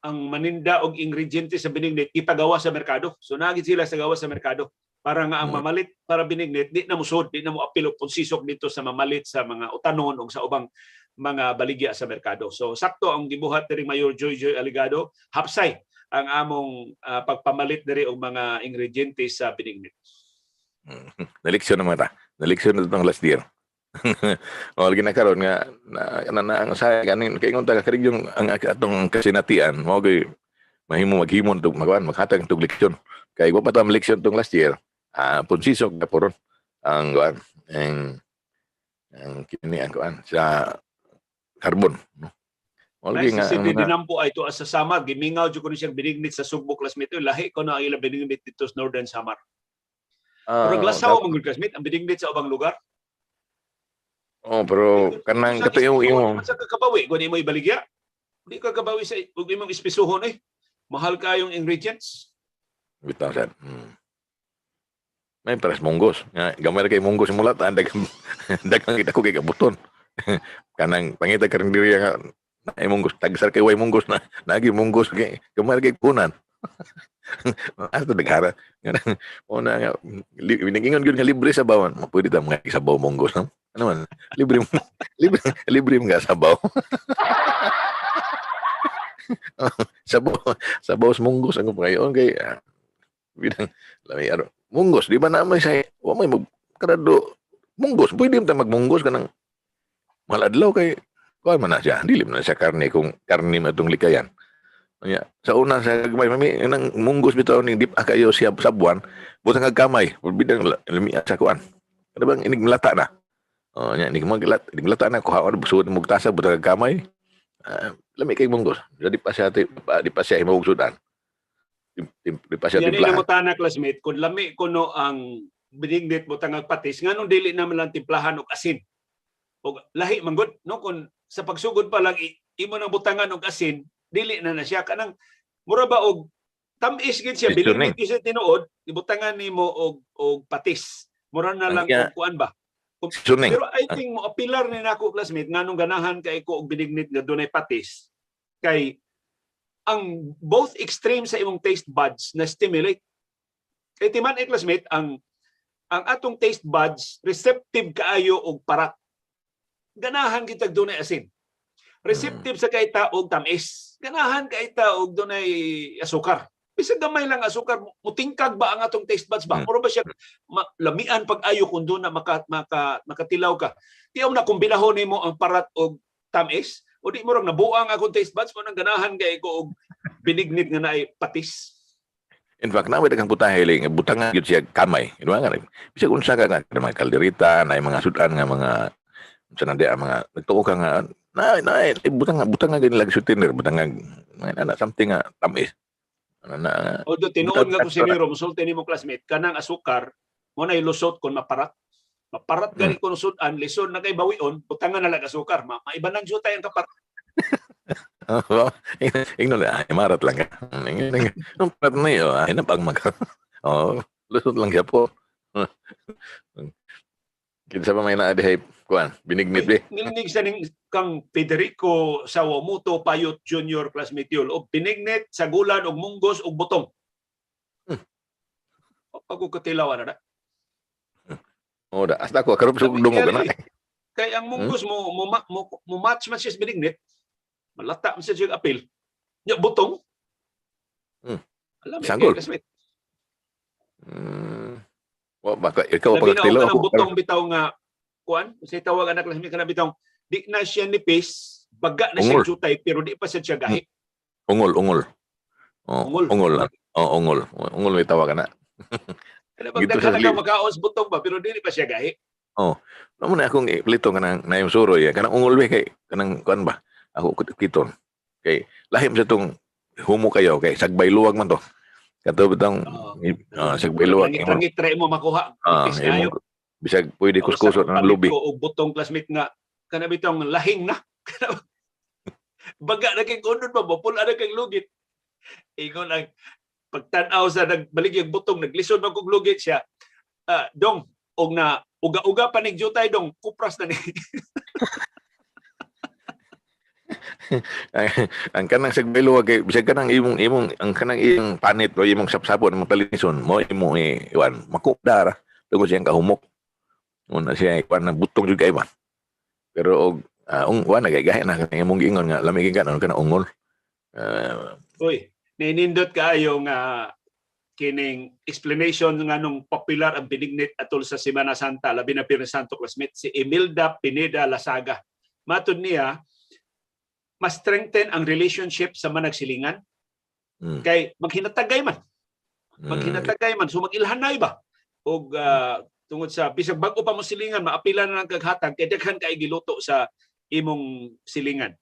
ang maninda og ingrediente sa binignit ipagawa sa merkado. So naagid sila sa gawa sa merkado para nga ang mamalit para binignit di na musod, di na mo apil og konsisok dito sa mamalit sa mga utanon o sa ubang mga baligya sa merkado. So sakto ang gibuhat diri Mayor Joy Joy Aligado, hapsay ang among pagpamalit diri og mga ingrediente sa binignit. Naleksyon naman ta. Naleksyon na itong last year. O lagi na karon nga na, na, na ang sa kanin kay ingon ta ka yung ang atong kasinatian mao gyud. Mahimo maghimon tug magkuan, maghatag tug leksyon. Kay wa pa ta leksyon tong last year. Ah, punsiso ka poron ang kuan, ang kini, ang kuan sa carbon, no? Wala Nice nga si ang Sidney mga Dinampo ay to sa Samar. Gimingaw jud ko ni siyang binignit sa Sugbo, classmate. Lahi ko na ang ilang binignit dito sa Northern Samar. Pero glasaw man gud, classmate, ang binignit sa ubang lugar. Oh, pero kanang Sa kato yung imo Sa kakabawi, kung imo ibaligya. Di ka kabawi sa ug imong espisuhon eh. Mahal kayong ingredients. Bitaw sad. May pares munggos. Nga gamay ra kay munggos mulat, ah, daghang daghang kita ko kay kabuton. Kanang pangita karinderya nga naay munggos, tagsar kay way munggos na nagi munggos kay gamay ra kay kunan. Ato daghara. Kanang una nga nagingon gyud nga libre sa bawan. Ma pwede ta mga sabaw munggos, no? Ano man? Libre mo, libre libre mga sabaw. Sabaw sabaw sa munggos ang pangayon kay bidang lami ano munggos, di ba na may sa wa may mag karado munggos, pwede man ta magmunggos kanang maladlaw kay kuan man na siya, dili man na siya karne kung karne man itong likayan. Nya, sa una sa gamay mami nang munggos bitaw ning dip kayo siya sabuan butang kag kamay bidang lami sa kuan, ano bang inig malata na. Oh, nya inig maglat, inig malata na, kuha ano busod mo tasa, butang kag kamay. Ah, lami kay munggos, di pa siya di pa siya himog sudan. Di pa siya Yan timplahan. ni mutana, classmate, kung lami kuno ang binignit mo tangag patis, nganong dili naman lang timplahan og asin? Og lahi man gud, no, kung sa pagsugod pa lang imo nang butangan og asin, dili na na siya kanang mura ba og tam-is gid siya, Seasoning. binignit gyud siya tinuod, ibutangan nimo og patis. Mura na lang Ang og kuan ba. Seasoning. Pero I think mo apilar ni nako, classmate, nganong ganahan kay ko og binignit nga dunay patis kay ang both extreme sa imong taste buds na stimulate. Kay timan eh, classmate, ang atong taste buds receptive kaayo og parat. Ganahan kitag dunay asin. Receptive sa kay ta og tamis. Ganahan kay ta og dunay asukar. Bisag gamay lang asukar, mutingkag ba ang atong taste buds ba? Mura ba siya lamian pag-ayo kung doon na makatilaw ka. Tiyaw na kombinahon nimo ang parat og tamis, o di mo rang nabuang akong taste buds mo nang ganahan kay ko og binignit nga naay patis. In fact, nawe daghang putahe nga butangan gyud siya kamay. Di ba nga? Bisag unsa ka nga mga kalderita, na mga sudan nga mga unsa na di ang mga nagtuo ka nga na na eh, butang butang nga gyud sweetener, butang nga na, something nga tamis. Ano na Although tinuod nga kusinero, musulti nimo, classmate, kanang asukar mo na lusot kon maparat. Maparat gani kun sudan, lisod na kay bawion, butangan na lang asukar. Maiba nang jutay ang kaparat. Ingnon ay marat lang ka. Ingnon nung parat na iyo, ay napang mag. Oh, lusot lang siya po. Kinsa pa may naa dihay kuan, binignit di. Ngilngig sa ning kang Federico Sawamuto Payot Jr., classmate yun. Og binignit sa gulan og munggos og butong. Pag katilaw na. Oh, da hasta ko karon sa dungog na. Kay ang munggos mo match man siya sa binignit. Malata man siya sa apil. Nya butong. Alam mo, Sanggol. classmate. Wa baka ikaw Labi pa na katilaw og kanang ako. butong bitaw nga kuan, say tawag anak, classmate, kana bitaw di na siya nipis, baga na siya Ungol. jutay pero di pa siya siya gahi. Ungol, ungol. Oh, Ungol. ungol. Oh, ungol. Ungol may tawag na. Kana bang Dito sa daghan na ka li- makaon sa butong ba pero dili pa siya gahi. Mo na akong iplito kanang nayong suroy, eh. Kanang ungol be kay kanang kuan ba? Ako kiton. Kay lahim sa tong humo kayo kay sagbay luwag man to. Kato bitong Oo. Sagbay luwag. Langit-langit try mo makuha. Ah, Nipis kayo. imong bisag pwede kuskusot ng lubi. Ko og butong, classmate, nga kana bitong lahing na. Baga na kay kundon ba mapula na kay lugit. Ingon ang pagtan-aw sa nagbalik yung butong, naglisod man kog lugit siya. Ah, dong og na uga-uga pa nig jutay dong, kupras na ni. Ang kanang sagbay luwag kay bisag kanang imong imong ang kanang iyang panit o imong sapsapon imong talinison mo imo iwan makupda ra tungod siyang kahumok. Una siya kuan na butong jud kay ba. Pero og ung wa na kay gahi na kanang imong giingon nga lami kay kanon kana ungol. Uy, ninindot kaayo nga kining explanation nga nung popular ang binignit atol sa Semana Santa, labi na Biyernes Santo, classmate, si Imelda Pineda Lasaga. Matod niya, mas strengthen ang relationship sa managsilingan. Kay maghinatagay man, maghinatagay man, so mag-ilhanay ba og tungod sa bisag bag-o pa mo silingan, maapila na lang kag hatag kay daghan kay giluto sa imong silingan.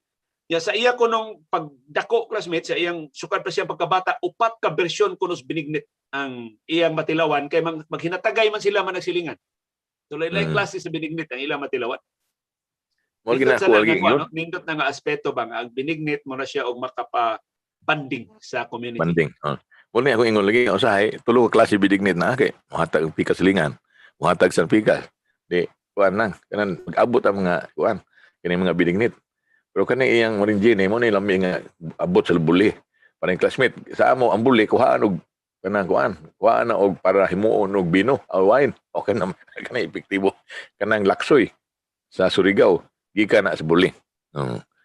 Ya, sa iya ko nung pagdako, classmate, sa iyang sukad pa siyang pagkabata, upat ka bersyon kuno sa binignit ang iyang matilawan kay maghinatagay man sila man nagsilingan. So lain klase sa binignit ang ilang matilawan. Mo Nindot sa gina na lagi nga kuan, yun. No? Nindot na nga aspeto ba nga ang binignit mo na siya og makapa-bonding sa community. Bonding. Oh. Mo ni ako ingon lagi usahay, tulo ka klase binignit na kay mohatag og pikas silingan, mohatag sa pikas. Di kuan lang kanan mag-abot ang mga kuan kini mga binignit. Pero kani iyang morinjine mo ni lami nga abot sa buli. Parang classmate sa amo ang buli kuhaan og kanang kuan, kuhaan na og para himuon og bino o wine. Okay na kanang epektibo. Kanang laksoy sa Surigao gikan na sa buli.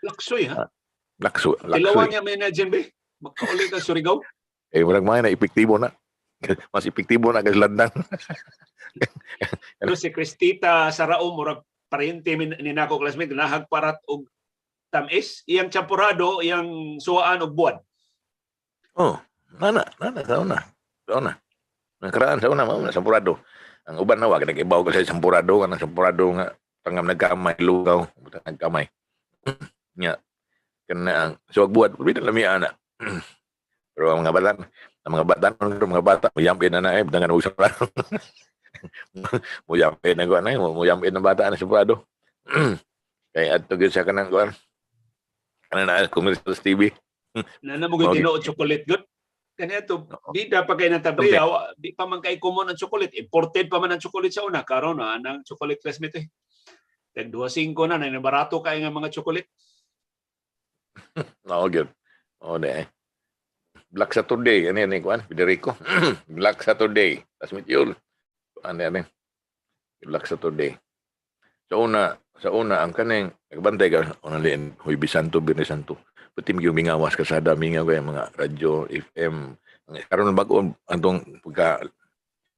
Laksoy ha. Lakso, Tilawan laksoy. niya may na dyan be. Makauli ka Surigao. Eh, walang mga na epektibo na. Mas epektibo na kay landang. Pero si Cristita Sarao, murag parente ni nako, classmate, nahagparat og tamis, iyang champurado, iyang suwaan og buwan. Oh, nana, nana sa una. Sa una. Nakaraan sa una mao na sampurado. Ang uban na wa nag-ibaw ka sa sampurado, kanang sampurado nga tangam nagkamay lugaw, butang nagkamay. Nya kana ang suwag buhat bida lami ana. Pero ang mga bata muyampin na na eh, butangan og sampurado. Muyampin na kuan eh, muyampin ng bata na sampurado. Kay adto gyud sa kanang kuan. Kanang na commercial TV. Na mo gyud tinuod chocolate gud. Kani ato bida pa kay natabliya, di pa man kay common ang chocolate, imported pa man ang chocolate sa una. Karon na ang chocolate, classmate eh. Tag 2.5 na na barato kay nga mga chocolate. Oo, gyud. Oo, di eh. Black Saturday, ano yan eh, kuan, Federico. Black Saturday. Tas yun. Ano yan eh. Black Saturday. Sa una, ang kaning, nagbantay ka, una liin, Huwebes Santo, Biyernes Santo. Pati yung mingawas kasada, mingaw kay mga radyo, FM. Ang karon bago antong pagka,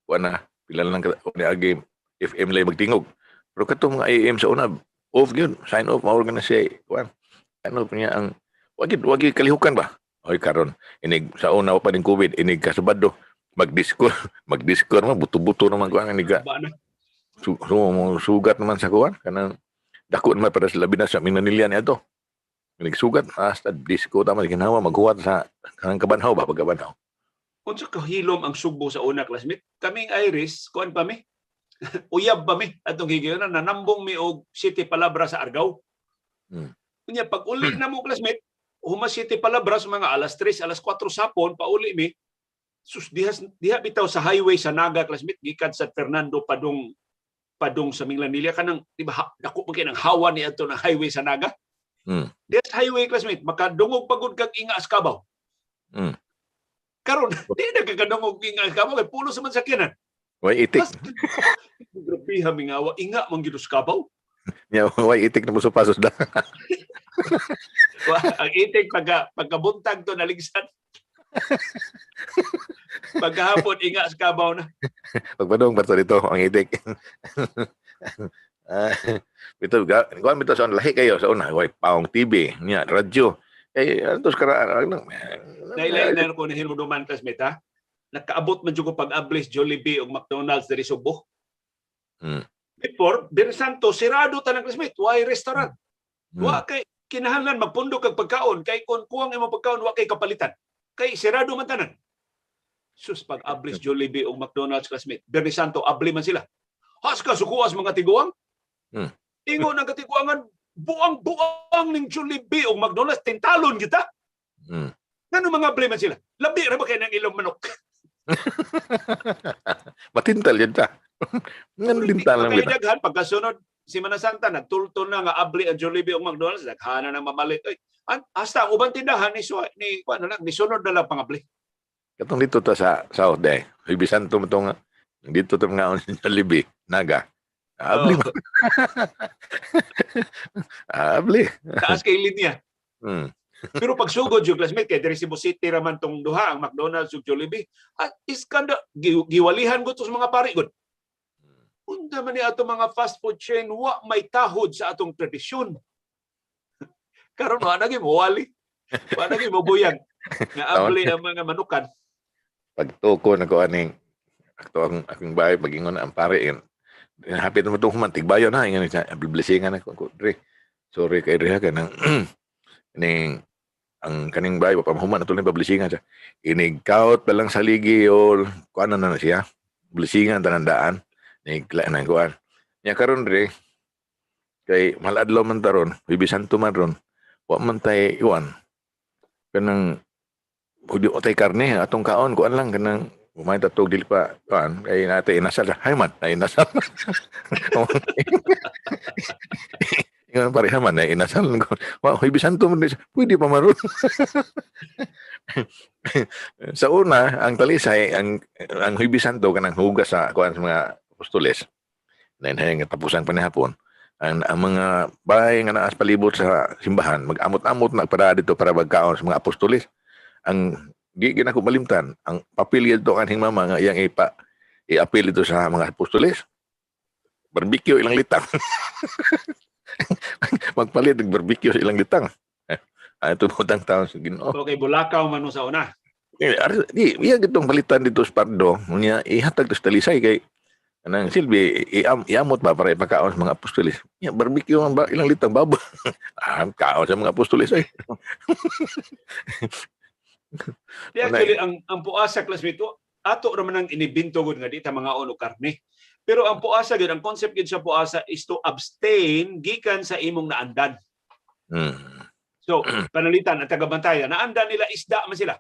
kuan na, pila lang ka, ni agi, FM lang magtingog. Pero katong mga AM sa una, off yun, sign off, mao na siya, kuan. Sign off niya ang, wagi kalihukan ba? Oy karon inig sa una pa ning COVID, inig kasabado magdisco magdisco naman buto-buto naman kuan inig ka Ba na? Sugat naman sa kuan kanang dako naman para sa labi na sa Minanilya ni ato. Inig sugat hasta disco tama ginawa maghuwat sa kanang kabanhaw ba, pagkabanhaw. Unsa kahilom ang Sugbo sa una, classmate? Kaming Iris, kuan pa mi. Uyab pa mi atong higayon nanambong mi og City Palabra sa Argao. Unya pag uli na mo, classmate, huma City Palabra sa mga alas 3, alas 4 sapon, pauli mi. Sus, diha, diha bitaw sa highway sa Naga, classmate, gikan sa Fernando padung padung sa Minglanilla kanang di ba dako man kay ng hawa ni adto ng highway sa Naga. Diha sa highway, classmate, makadungog pagud kag inga sa kabaw. Karon di na kakadungog inga sa kabaw kay pulos man sakyanan. Way itik. Grabe ha mingawa, inga man gyud sa kabaw. Nya way itik na musupasos da. Ang itik pagkabuntag to naligsan. Pagkahapon inga sa kabaw na. Pagpadong bato dito ang itik. Ah, ito ga kuan bitaw sa lahi kayo sa una, way paong TV nya radyo. Eh ato sa karaan ano. Nailay na ko nahilmuduman, classmate ha. Nakaabot man jud ko pag-ablis Jollibee ug McDonald's diri Subo. Before, Biyernes Santo, sirado tanang, classmate. Why restaurant? Wa kay kinahanglan magpundo kag pagkaon kay kung kuwang imong pagkaon wa kay kapalitan. Kay sirado man tanan. Sus, pag ablis Jollibee ug McDonald's, classmate. Biyernes Santo abli man sila. Has ka sukuas mga tiguang. Ingon ang katiguangan, buang-buang ning Jollibee ug McDonald's, tintalon kita. Ngano mga abli man sila? Labi ra ba kay nang ilong manok? Matintal yan ta. Ngano tintal lang Kay bitaw. daghan pagkasunod Semana Santa nagtultol na nga abli ang Jollibee ug McDonald's, daghana nang mamalit. Oy, hasta ang ubang tindahan ni ni kuan na lang ni sunod na lang pangabli. Katong dito ta sa South day. Huwebes Santo mo tong dito ta mga sa Jollibee, Naga. Abli. Oh, Abli. Taas kay linya. Pero pag sugod yung, classmate, kay diri Cebu City raman tong duha, ang McDonald's ug Jollibee, at iskanda giwalihan ko to sa mga pari gud. Unta man ni ato mga fast food chain wa may tahod sa atong tradisyon. Karon wa na gyud mo wali. Wa na gyud mo buyag. Nga abli ang mga manukan. Pagtuko na ko aning akto ang akong bahay, pagingon ang pare yun. Hapit na mo itong human, tigbayo na, ingon siya, blessingan ako ko, "Dre. Sorry kay dre ha, kanang ning ang kaning bahay pa mahuman ato ning pablessingan siya." Inig kaut pa lang sa ligi o kuan na na siya. Blessingan tanan daan. Nig na kuan. Nya karon dre kay maladlaw man taron, Huwebes Santo man ron. Wa man tay kuan. Kanang di tay karne atong kaon, kuan lang, kanang kumain tatog dili pa kuan kay nate inasal. Hay man, na inasal. Ingon pare man na inasal ko. Wa Huwebes Santo man pwede pa man ron. Sa una, ang Talisay, ang Huwebes Santo kanang hugas sa kuan sa mga apostoles. Na nga tapusan pa ni hapon. Ang mga bahay nga naas palibot sa simbahan, mag-amot-amot na para dito para magkaon sa mga apostoles. Ang di gina ko malimtan, ang papel dito kanhing mama nga iyang ipa i-appeal ito sa mga apostoles. Barbecue ilang litang. Magpalit og barbecue sa ilang litang. Ah, ito butang taon sa Ginoo. Okay, Bulakaw man sa una. Eh, di iya gitong palitan dito sa Pardo, unya ihatag to sa Talisay kay anang silbi iamot ba para ipakaon sa mga apostoles. Ya barbecue ang ba, ilang litang baba. Ah, kaon sa mga apostoles ay. Di actually ang puasa, classmate, ato raman ang inibinto gud nga di ta mga og karne. Pero ang puasa gyud, ang concept gyud sa puasa is to abstain gikan sa imong naandan. So, panalitan ang taga-Bantayan, naandan nila isda man sila.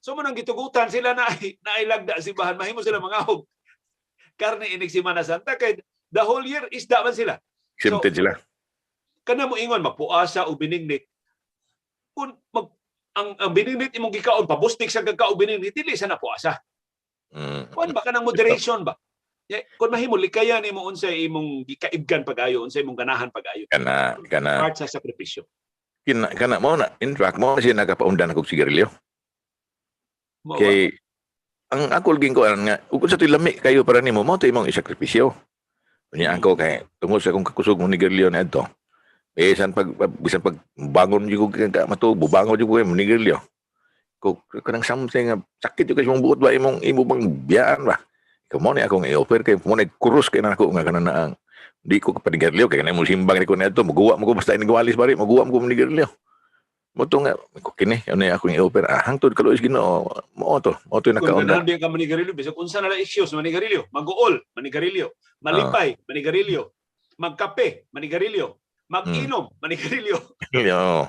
So mo nang gitugutan sila na nailagda simbahan, mahimo sila mangahog karne inig Semana Santa kay the whole year isda man sila. Exempted sila. Kana mo ingon magpuasa o biningnit, kung mag ang biningnit imong gikaon pabustik sa kagkaon biningnit, dili sa napuasa. Kuan ba, kanang moderation ba? Yeah, kung mahimo likayan nimo unsay imong gikaibgan pag-ayo, unsay imong ganahan pag-ayo. Kana kana Part sa sakripisyo. Kina, kana mo na, in fact mo na siya nakapaundan akong sigarilyo. Mao ba? Kay ang ako laging ko nga ug sa lami kayo para nimo mo to imong isakripisyo. Unya ako kay tungod sa akong kakusog mo nigarilyo na adto. Bisan pag bisan pag bangon jud ko ka matuog, bubangon jud ko manigarilyo. Ko kanang something nga sakit jud kay imong buot ba, imong imo bang biyaan ba. Ikaw mo ni akong i-offer kay mo ni krus kay nako nga kanang na ang di ko panigarilyo kay kanang mo simbang ni ko niadto muguwa mo ko basta inigwalis bari muguwa mo ko manigarilyo. Mo to nga ko kini ano akong i-offer, ah, hangtod kaluoy Ginoo mo to Kung nakaunda. ganahan ka manigarilyo, bisag unsa na lang issues, manigarilyo, maguol, manigarilyo, malipay, manigarilyo, magkape, manigarilyo, mag-inom, manigarilyo. Yo.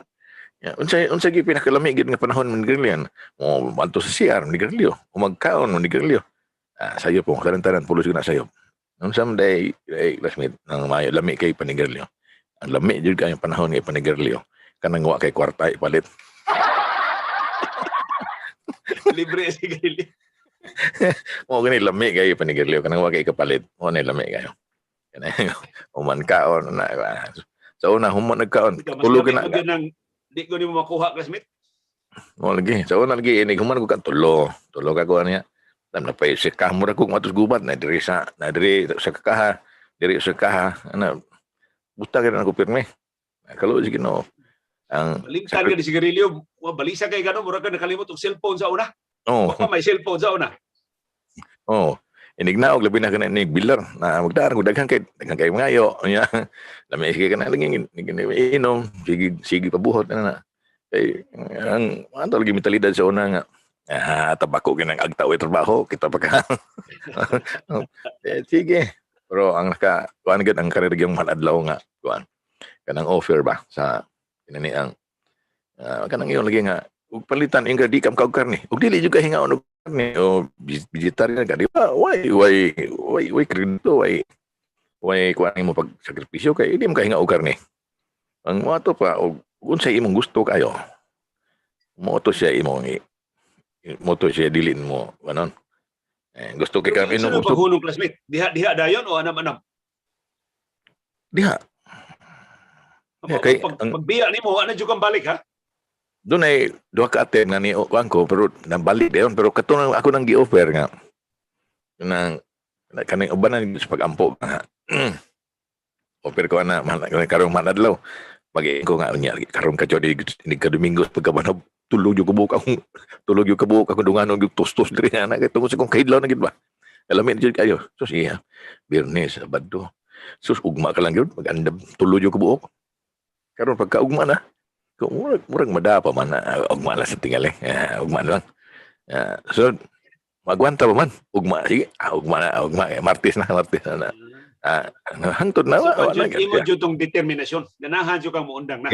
Ya, unsay unsay gyud pinakalami gyud nga panahon manigarilyo? Mo adto sa CR manigarilyo, o magkaon manigarilyo. Ah, sayo po, tanan-tanan pulos gyud na sayo. Unsa man day day classmate nang mayo lami kay panigarilyo. Ang lami jud kayo panahon nga panigarilyo. Kanang wa kay kwarta ipalit. Libre sigarilyo. Mo gani lami kayo panigarilyo kanang wa kay kapalit. Mo ni lami kayo. Kanang human kaon na sa una human nagkaon tulog na. Mas nang di ko nimo makuha, classmate. Mo lagi sa una lagi inig human ko kan tulo. Tulo ka ko niya. Tam na pay si kahmura ko matos gubat na diri sa na diri sa kakaha, diri sa kaha ana buta kay na ko pirmi. Kaluoy sa Ginoo. Ang Malimtan ka di sigarilyo, wa balisa kay gano murag ka nakalimot og cellphone sa una. Oh, Wa pa may cellphone sa una. Oh. Inig naog labi na kana inig bilar na magdaan ko daghan kay mangayo nya. Lami sige kana lagi inom, sige sige pabuhot na na. Kay ang ato lagi mentalidad sa una nga ah, tabako kinang agta o trabaho kita pa ka. Eh, sige. Pero ang naka kuan gud ang karir yung adlaw nga kuan. Kanang offer ba sa kinani ang kanang iyon lagi nga ug palitan ingka di kam kaog karne. Ug dili jud ka hingaon og karne o vegetarian ka di ba? Why why why why kredito, why kuan mo pag sakripisyo kay di mo kahinga og karne. Ang mo ato pa og unsay imong gusto kayo. Mo to siya imong mo to siya dili mo ganon. Eh, gusto kay kang Pero inom sa gusto paghunong, classmate? Diha diha dayon o anam-anam? Diha. Yeah, kay, Pag, pagbiya nimo wa na jud kang balik ha. Doon ay duha ka attempt nga ni kuan ko pero nabalik dayon, pero katong ako nang gi-offer nga nang kaning ubanan sa pag-ampo nga offer ko ana man karong manadlaw mag ko nga unya karon ka jud ni ka Domingo pagkabanob. Tulog yung kabuok akong tulog yung kabuok akong dunganon yung tustos diri na kay tungod sa kong kahidlaw na gid ba. Alamin jud kayo. So siya, Biyernes, Sabado. Sus, ugma ka lang yun. Mag-andam, tulog yung kabuok. Karon pagka ugma na, kung murag mada pa man na, ugma lang sa tingali. Ugma na lang. So, magwanta pa man. Ugma, sige. Ugma na, ugma. Eh, Martes na, Martes na. Hangtod na. So, Wa na, imo jud tong determinasyon. Ganahan jud kang muundang na.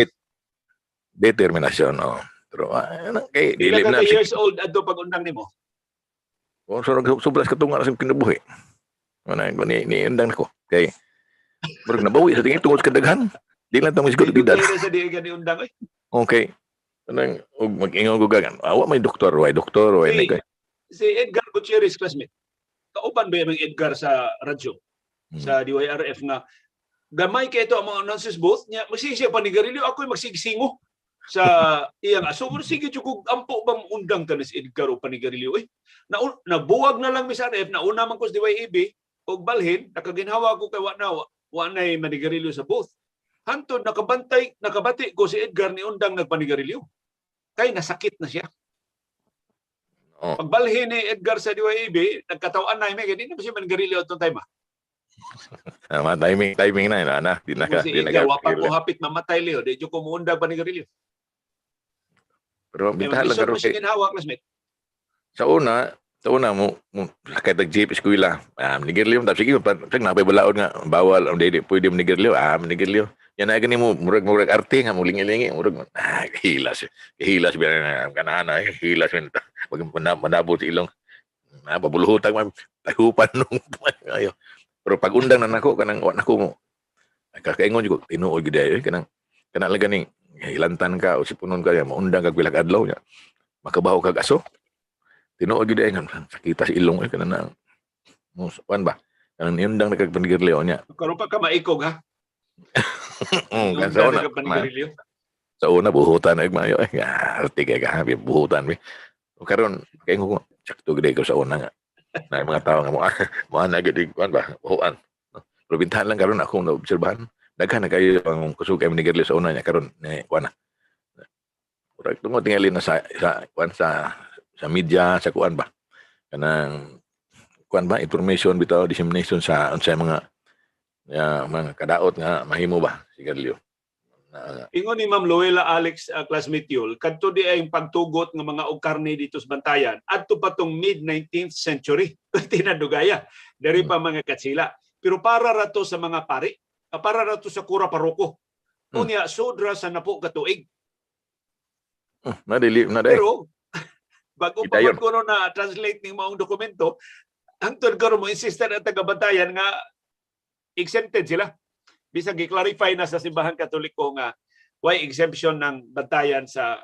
Determinasyon, oh. Pero, ano, kay, Pila dili ka na. ka years old adto pag undang nimo? Oh, so, sobras katunga na sa kinabuhi. Ano, ni undang nako. Kay, murag nabawi sa tingin tungod sa kadaghan. Di lang tong siguro Di edad. sa di ka ni undang oy. Okay. Anong og mag-ingon ko gagan. Awa may doktor, way doktor, way Si, ni si Edgar Gutierrez, classmate. Kauban ba yung Edgar sa radyo? Sa DYRF nga gamay kay ito ang mga announcers booth niya, magsige siya panigarilyo, ako magsigsingo sa iyang aso. Pero sige jud kog ampo ba undang ta ni si Edgar o panigarilyo eh. Na nabuwag na lang mi sa RF, nauna man ko sa DYAB og balhin nakaginhawa ko kay wa nay manigarilyo sa booth. Hantod nakabantay, nakabati ko si Edgar ni undang nagpanigarilyo. Kay nasakit na siya. Oh. Pagbalhin ni Edgar sa DYAB, nagkatawan na kay di na ba siya manigarilyo atong time ah. Tama, timing na na, di na ka, si di na Edgar, ka. wa pa ko hapit mamatay Leo, di jud ko muundang panigarilyo. Pero Kay bintahan lang maglisod karon mo siya kay ginhawa, classmate. Sa una mo sakay tag jeep eskwela. Manigarilyo tapos sige pa pag napay balaod nga bawal ang dili pwede manigarilyo, manigarilyo. Yan na gani mo murag arte nga mo lingi-lingi murag hilas. Hilas biya na kanana hilas men pag manabot ilong. Pabuluhutag man tahupan nung ayo. Pero pag undang na nako kanang wa nako mo. Kakaingon jud ko tinuod gid ay kanang kana lang ganing hilantan ka o sipunon ka maundang kag pila ka adlaw nya. Makabaho kag aso. Tinuod gid ay nga sakita sa ilong eh kana na mo kuan ba. Kanang niundang na kag panigarilyo nya. Karon pa ka maikog ha. Kan sa una, sa una buhutan ay mayo eh. Arte kay ka buhutan mi. O karon kay ko sakto gid ko sa una nga. Na mga tao nga mo ana gid kuan ba buhuan. Pero bintahan lang karon akong naobserbahan. Daghan na kayo ang kusog kay manigarilyo sa una niya karon ni kuan na. Murag tungod tingali na sa kuan sa media sa kuan ba. Kanang kuan ba information bitaw dissemination sa unsay mga ya, mga kadaot nga mahimo ba sigarilyo. Na, Ingon ni Ma'am Luella Alex, classmate Yul, kadto di ay pagtugot nga mga og karne dito sa Bantayan adto pa tong mid 19th century. Tinadugaya. Diri pa mga katsila. Pero para ra to sa mga pari, para ra to sa kura paroko. Unya sudra sa napo ka tuig. Na dili na dai. Pero bago pa Idayon. man kuno na translate ning maong dokumento, hangtod karon mo insisted ang taga-Bantayan nga exempted sila. Bisag gi-clarify na sa Simbahan Katoliko nga why exemption ng Bantayan sa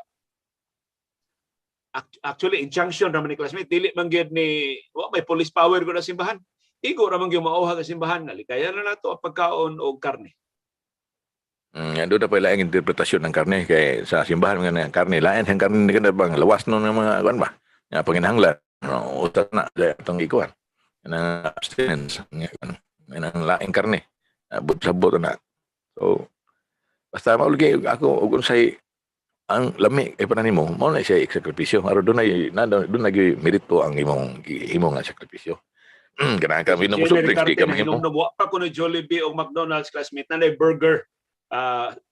actually injunction raman ni classmate, dili man gyud ni wa may police power ko na simbahan. Igo ra man gyud maoha ka simbahan nga likayan na nato ang pagkaon og karne. Doon na pa laing interpretasyon ng karne kay sa simbahan mga nga karne lain ang karne ni kada bang lawas no ng mga kuan ba nga panginahanglan no utas na sa atong ikuan ng abstinence nga kuan ng laing karne abot sabot na. So basta maulgi ako og unsay ang lami kay pa nimo mao na siya sakripisyo aron dunay na doon nagi merito ang imong imo nga sakripisyo. Ganahan ka minom og soft drinks di ka mahimo. Hinumdum, wa pa kuno Jollibee o McDonald's, classmate, na burger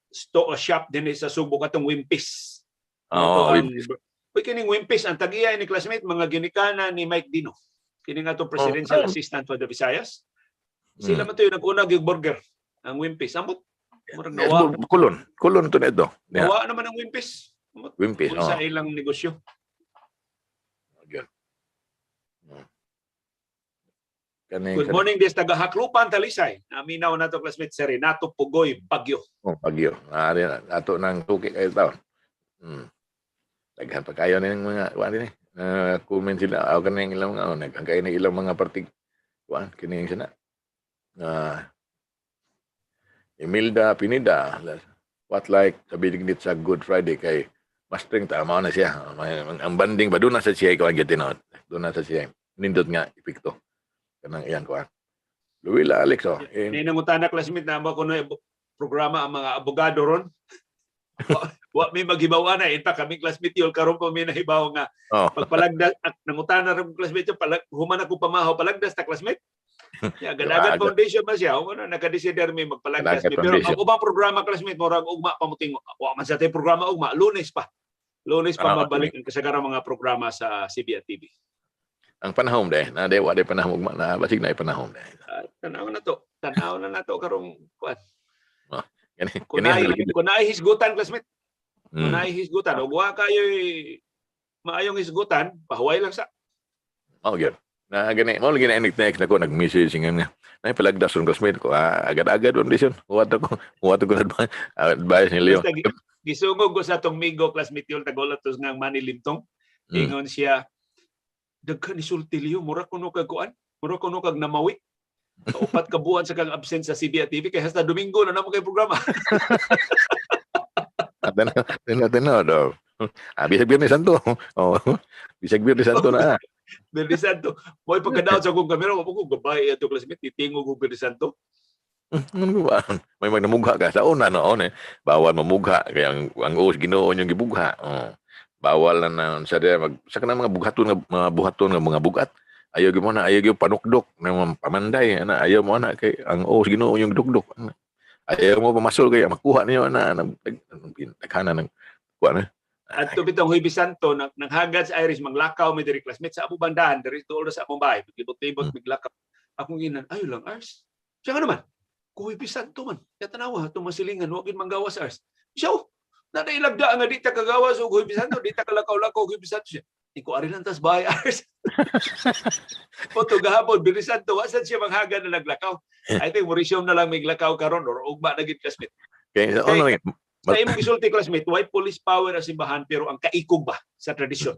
store shop din sa Subo katong Wimpy's. Oo, Ang Uy, kining Wimpy's ang tagiya ni classmate mga ginikana ni Mike Dino. Kini nga tong presidential assistant for the Visayas. Sila man to yung nag-una gyud burger ang Wimpy's. Amot murag nawa. Kulon, kulon to nito. Yeah. Nawa naman ang Wimpy's. Amot Wimpy's, sa oh. ilang negosyo. Yun. Kaning, Good morning des taga Haklupan Talisay. Naminaw na to classmate si Renato Pugoy Bagyo. Oh, Bagyo. Ari na ato nang tuki kayo taon. Daghan pa kayo ning mga kuan dinhi. Comment sila aw kaning ilang mga naghan kayo ning ilang mga partig kuan kini sana. Imelda Pineda, what like sa binignit sa Good Friday kay mastering ta mao na siya. Ang banding ba doon na sa siya kuan gyud tinuod. Doon na sa siya. Nindot nga epekto kanang iyang kuan. Luwila Alex oh. Ni nangutana classmate na ba kuno programa ang mga abogado ron. Wa mi maghibaw na. In fact, kami classmate yun, karon pa mi nahibaw nga pagpalagdas at nangutana ra kong classmate yun, palag, human ako pamahaw, palagdas ta, classmate. Ya, Agad-agad Agad. Foundation ba siya? Human na nakadesider mi magpalagdas mi. Agad Pero Foundation. ang ubang programa, classmate, murag ugma pa muting wa man sa tay programa ugma, Lunes pa. Lunes pa mabalik ang kasagarang mga programa sa CBN TV. Ang panahon de, na de wa de panahon ugma na basig na panahon de. Ah, tanaw na to. Tanaw na nato karong kuan. Kani Kung kani naay kung naay hisgutan, classmate, kung naay hisgutan og wa kayoy maayong hisgutan, pahuway lang sa. Mao gyud. Na gani mao lagi na next na ko nag-message nga nga. Nay palagdas ron classmate ko. Ah, agad-agad foundation. Huwat ko advice ni Leo. Basta gisungog ko sa atong migo, classmate yun, tagolatos nga ang Manny Limtong. Ingon siya, "Daghan ni sulti Leo, mura kuno kag kuan, mura kuno kag namawi. 4 ka buwan sa kang absent sa CBN TV kay hasta Domingo na namo kay programa." Tanaw, tanaw, tanaw daw. Ah, bisag Biyernes Santo. Oh. Bisag Biyernes Santo na. Biyernes Santo. Mo'y pagkadaot sa akong kamera, wa ko gabay ato, classmate, titingog og Biyernes Santo. Ano ba? May magnamugha ka sa una noon eh. Bawal mamugha kaya ang uos Ginoo yung gibugha. Oh. Bawal na na sa diya mag sa kanang mga bughaton nga mga buhaton nga mga bugat. Ayaw gyud mo na, ayaw gyud panukdok ng mga pamanday ana, ayaw mo ana kay ang uos Ginoo yung dukdok. Ana. Ayaw mo pamasol kay makuha niyo ana nagkana ng kuha na. At bitong Huwebes Santo, nang nanghagad sa Irish, manglakaw mi diri, classmate, sa amo bandahan, diri tuol sa akong bahay, maglibot-libot, miglakaw. Akong ginan, "Ayo lang, Ars." Siya nga naman, "Kung Huwebes Santo man, ya tanawa, itong masilingan, wa gyud manggawas, Ars." Siya, "Oh, na nailagda nga di ta kagawas og Huwebes Santo, di ta kalakaw-lakaw og Huwebes Santo." Siya, "Di ko ari lang tas bahay, Ars." Oto gahapon, Biyernes Santo, wa sad siya manghagad na naglakaw. I think mo resume na lang miglakaw karon or ugma na gid, classmate. Kaya sa una Sa imong gisulti, classmate, why police power ang simbahan pero ang kaikog ba sa tradisyon?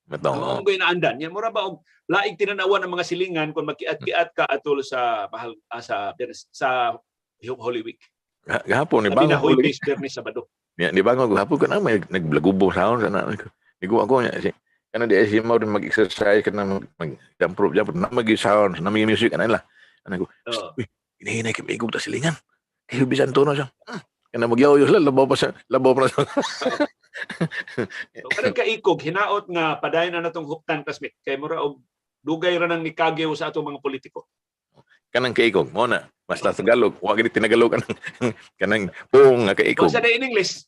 Matong, Ang oh. oh. inaandan, yan mura ba og laig tinanawan ng mga silingan kung makiat-kiat ka atol sa mahal sa Biyernes, sa Holy Week. Gahapon ni Sabi na bangon ko lagi. Huwebes, Biyernes, Sabado. Ni bangon ko hapon kana may naglagubo sound sana. Nigo ako niya si kana di si mo mag-exercise kana mag jump rope jump na mag sound na may music ana la. Ana ko, Oo. "Uy, hinahinay kay maigog ta silingan. Kay Huwebes Santo na siya." Kana magyaw sila labaw pa sa. So, kanang kaikog, hinaot nga padayon na natong huptan, classmate. Kay mura og dugay ra nang nikagew sa atong mga politiko. Kanang kaikog mo na. Basta Tagalog, wa gid tinagalog kanang kanang pung nga kaikog. Kung sa in English,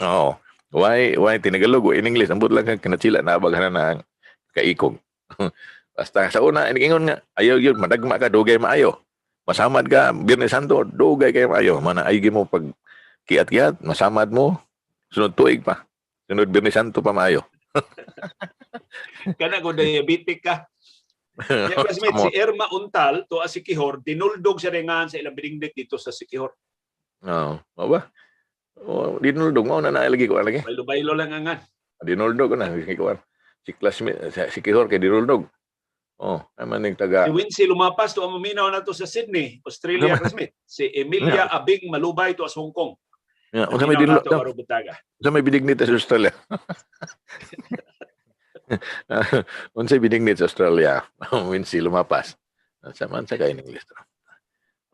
Oo. Why tinagalog o in English ambot lang kang kinatsila na baghanan na ang kaikog. Basta sa una ingon nga ayaw gyud madagma ka dugay maayo. Masamad ka Biyernes Santo dugay kay maayo. Mana ay mo pag kiat-kiat masamad mo sunod tuig pa. Sunod Biyernes Santo pa maayo. Kana kung diabetic ka. Ya, classmate, si Irma Untal, to si Sikihor, dinuldog sa ringan sa ilang biningdik dito sa Sikihor. Oo. Mao ba? Oh, dinuldog mo na na lagi ko lagi. Baylo-baylo lang angan. Dinuldog na si kuan. Si classmate si Sikihor kay dinuldog. Oh, naman ning taga Si Wincy Lumapas to ang maminaw na to sa Sydney, Australia, classmate. Si Emilia Abing Malubay to sa Hong Kong. Ya, unsa may Naminaw dinuldog? na to karong buntaga. Unsa may binignit sa Australia? Unsay binignit sa Australia? Wincy Lumapas. Sa man sa kay in English to.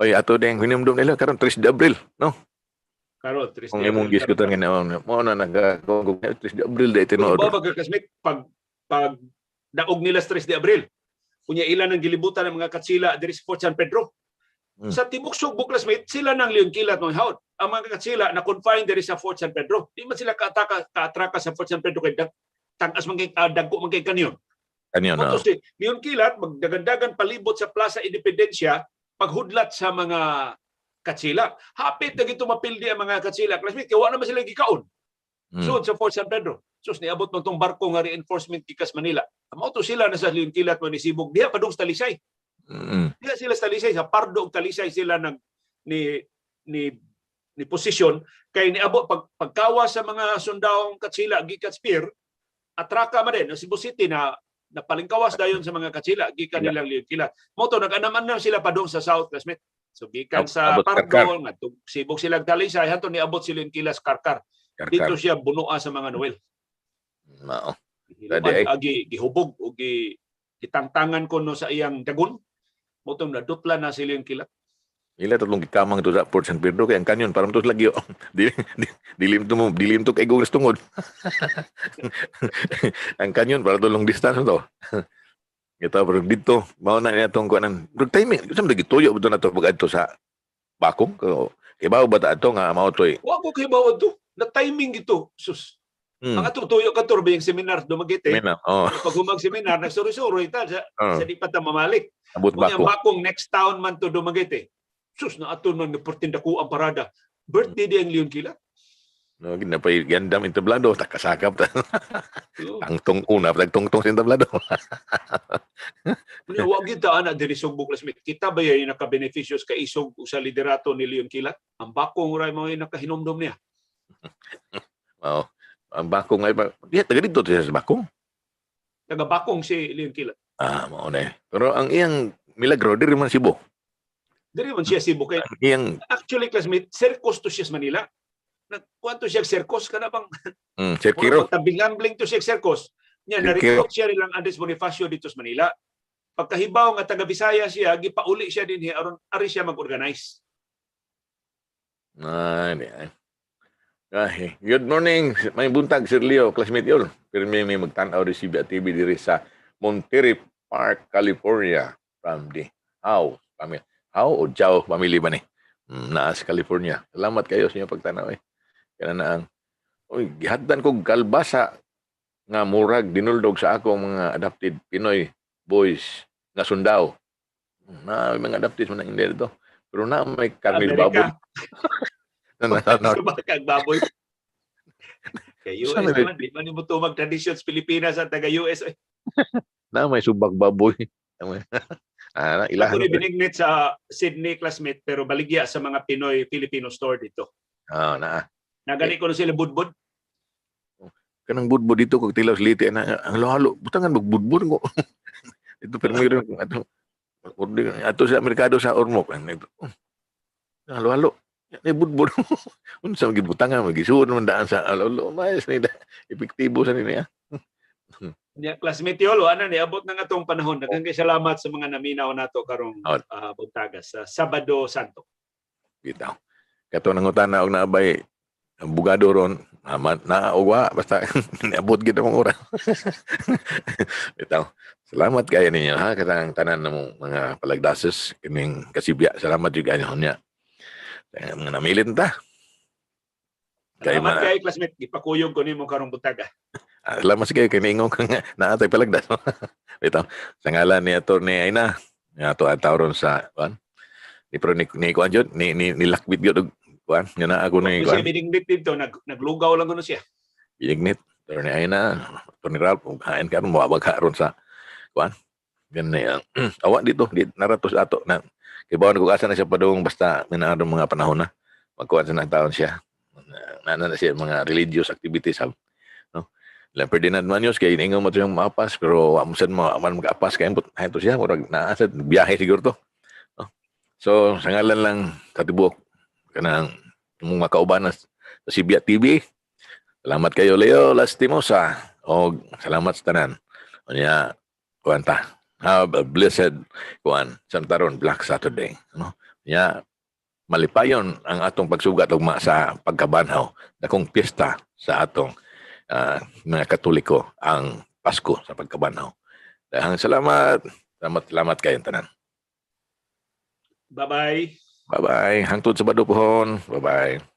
Oy, ato ding hinumdum nila karon 3 de Abril, no? Karon, 3 Kung de imong Abril. gisgutan nga mo na naga kung 3 de Abril dai tinuod. Kung ba classmate, pag daog nila sa 3 de Abril, unya ilan ang gilibutan ng mga katsila diri sa Fort San Pedro. Sa tibok Sugbo, classmate, sila nang Leon Kilat mo haud. Ang mga katsila na confine diri sa Fort San Pedro. Di man sila kaataka kaatraka sa Fort San Pedro kay tang-as man kay dagko man kay kanyon. Kanyo no. Mao to si Leon Kilat magdagandagan palibot sa Plaza Independencia paghudlat sa mga katsila. Hapit na gito mapildi ang mga katsila, classmate, kay wa naman sila gikaon. Sud sa Fort San Pedro. Sus, niabot man tong barko nga reinforcement gikas Manila. Mao to sila na sa Leon Kilat mo nisibog diha padung sa Talisay. Diha sila sa Talisay, sa Pardo ug Talisay sila nag ni ni ni posisyon kay niabot pag pagkawa sa mga sundawong katsila gikan spear atraka man din sa Cebu City na napalingkawas dayon sa mga katsila gikan nilang Leon Kilat. Mao to nag-anam-anam sila padung sa South, classmate. So gikan sa Abot Karkar. Pardo ngadto sibog sila Talisay hanto niabot sila Leon Kilat sa Karkar. Karkar. Dito siya bunoa sa mga Noel. Mao. Hiluman, Dadi ay. agi gihubog o gi gitangtangan ko no sa iyang dagon. Motong nadutla na sila yung kilat. Ila tatlong gikamang to sa Port San Pedro kay ang kanyon parang to sa lagyo. Dili dilim to mo, dilim to kay gugnas tungod. Ang kanyon para to long distance to. Ito pero dito mao na niya tong kuanan. Pero timing, sa man gituyo ba to na to pag adto sa Bakong? Kay bawo ba ta ato nga mao toy? Wa ko kay bawo to. Na timing gito. Sus. Ang atong tuyo ka turbe yung seminar Dumaguete. Mina, oh. Pag humag seminar nagsuroy-suroy ta sa, sa di pa ta mamalik. Abot Unya Bakong. Bakong next town man to Dumaguete. Sus na ato man pertinda ko ang parada. Birthday di ang Leon Kilat. No, ginapay gandam entablado, takasakap ta. Oo. Tangtong una, tagtungtong sa entablado. Unya wa gyud ta ana diri Sugbo, classmate. Kita ba yay nakabenepisyo sa kaisog o sa liderato ni Leon Kilat? Ang Bakong ray mo nakahinomdom niya. Oh, ang Bakong ay diya taga dito siya sa Bakong. Taga Bakong si Leon Kilat. Ah, mao na. Eh. Pero ang iyang milagro diri man Cebu. Diri man siya Cebu kay Ang iyang actually, classmate, circus to siya sa Manila. Nagkuanto siya circus kana bang Sirkiro. Tabingambling to siya circus. Nya Sirkiro. na-recruit siya nilang Andres Bonifacio dito sa Manila. Pagkahibaw nga taga Bisaya siya, gipauli siya dinhi aron ari siya mag-organize. Ay, di ay. Ay, good morning. May buntag, Sir Leo, classmate yun. Pero may magtan-aw rin si Bia TV diri sa Monterey Park, California. From the Howe family. Howe o Jow family ba ni? Naa sa California. Salamat kayo sa inyong pagtanaw eh. Kana na ang uy, gihatdan kog kalbasa nga murag dinuldog sa akong mga adopted Pinoy boys nga sundao. Na may mga adopted man ang hindi dito. Pero na may karne baboy. Amerika, Na, subakag baboy. Kay US Sa may- naman, di man mo tumag traditions Pilipinas at taga US. Ay, na may subak baboy. Ah, na ako ilahan. ni binignit sa Sydney, classmate, pero baligya sa mga Pinoy Filipino store dito. Ah, na. Nagali ko na sila budbud. Kanang budbud dito kog tilaw sa liti na ang halo-halo butangan magbudbud ko. Ito pero mayroon ato ato sa merkado sa Ormoc ito. Halo-halo. Ni budbud. Unsa man gibutangan magisuod man daan sa halo-halo. Mais ni epektibo sa niya. Nya, classmate Yolo, ana ni abot na nga tong panahon. Daghang kay salamat sa mga naminaw nato karong buntaga sa Sabado Santo. Bitaw. Kato nangutana og naabay ang bugado ron, aman na og wa basta niabot gid ang oras. Bitaw. Salamat kayo ninyo ha katang tanan namong mga palagdases kining kasibya. Salamat jud kayo niya. Mga namilit ta. Kay Salamat ma kay classmate, gipakuyog ko nimo karong buntaga. Ah, salamat sa kayo kay niingon ka nga naa tay palagdas. Bitaw. Sa ngalan ni Attorney Aina, nga ato ang tawron sa kuan. Ni pero ni kuan jud ni lakbit gyud og kuan nga naa ako ni Kung siya kuan. binignit dito, naglugaw lang kuno siya. Binignit. Attorney Aina, Attorney Ralph, ug hain karon moabag karon sa kuan. Ganun ang awa dito, di naratos ato na kay bawon ko asa na siya padung basta minaadong mga panahon na magkuan sa taon siya. Na, na, na siya mga religious activities hab. No? Lang Ferdinand Maños kay ingon mo to siyang maapas pero wa mo sad mo man mag-apas kay ambot to siya murag naa sa biyahe siguro to. No? So sa ngalan lang sa tibuok kanang imong makauban sa Sibya TV. Salamat kayo Leo Lastimosa og salamat sa tanan. Unya kuan ta. Have a blessed kuan samtaron Black Saturday, no? Unya malipayon ang atong pagsugat ugma sa pagkabanhaw, dakong piyesta sa atong mga Katoliko ang Pasko sa pagkabanhaw. Daghang salamat. Salamat, salamat kayong tanan. Bye-bye. Bye-bye. Hangtod sa Sabado pohon. Bye-bye.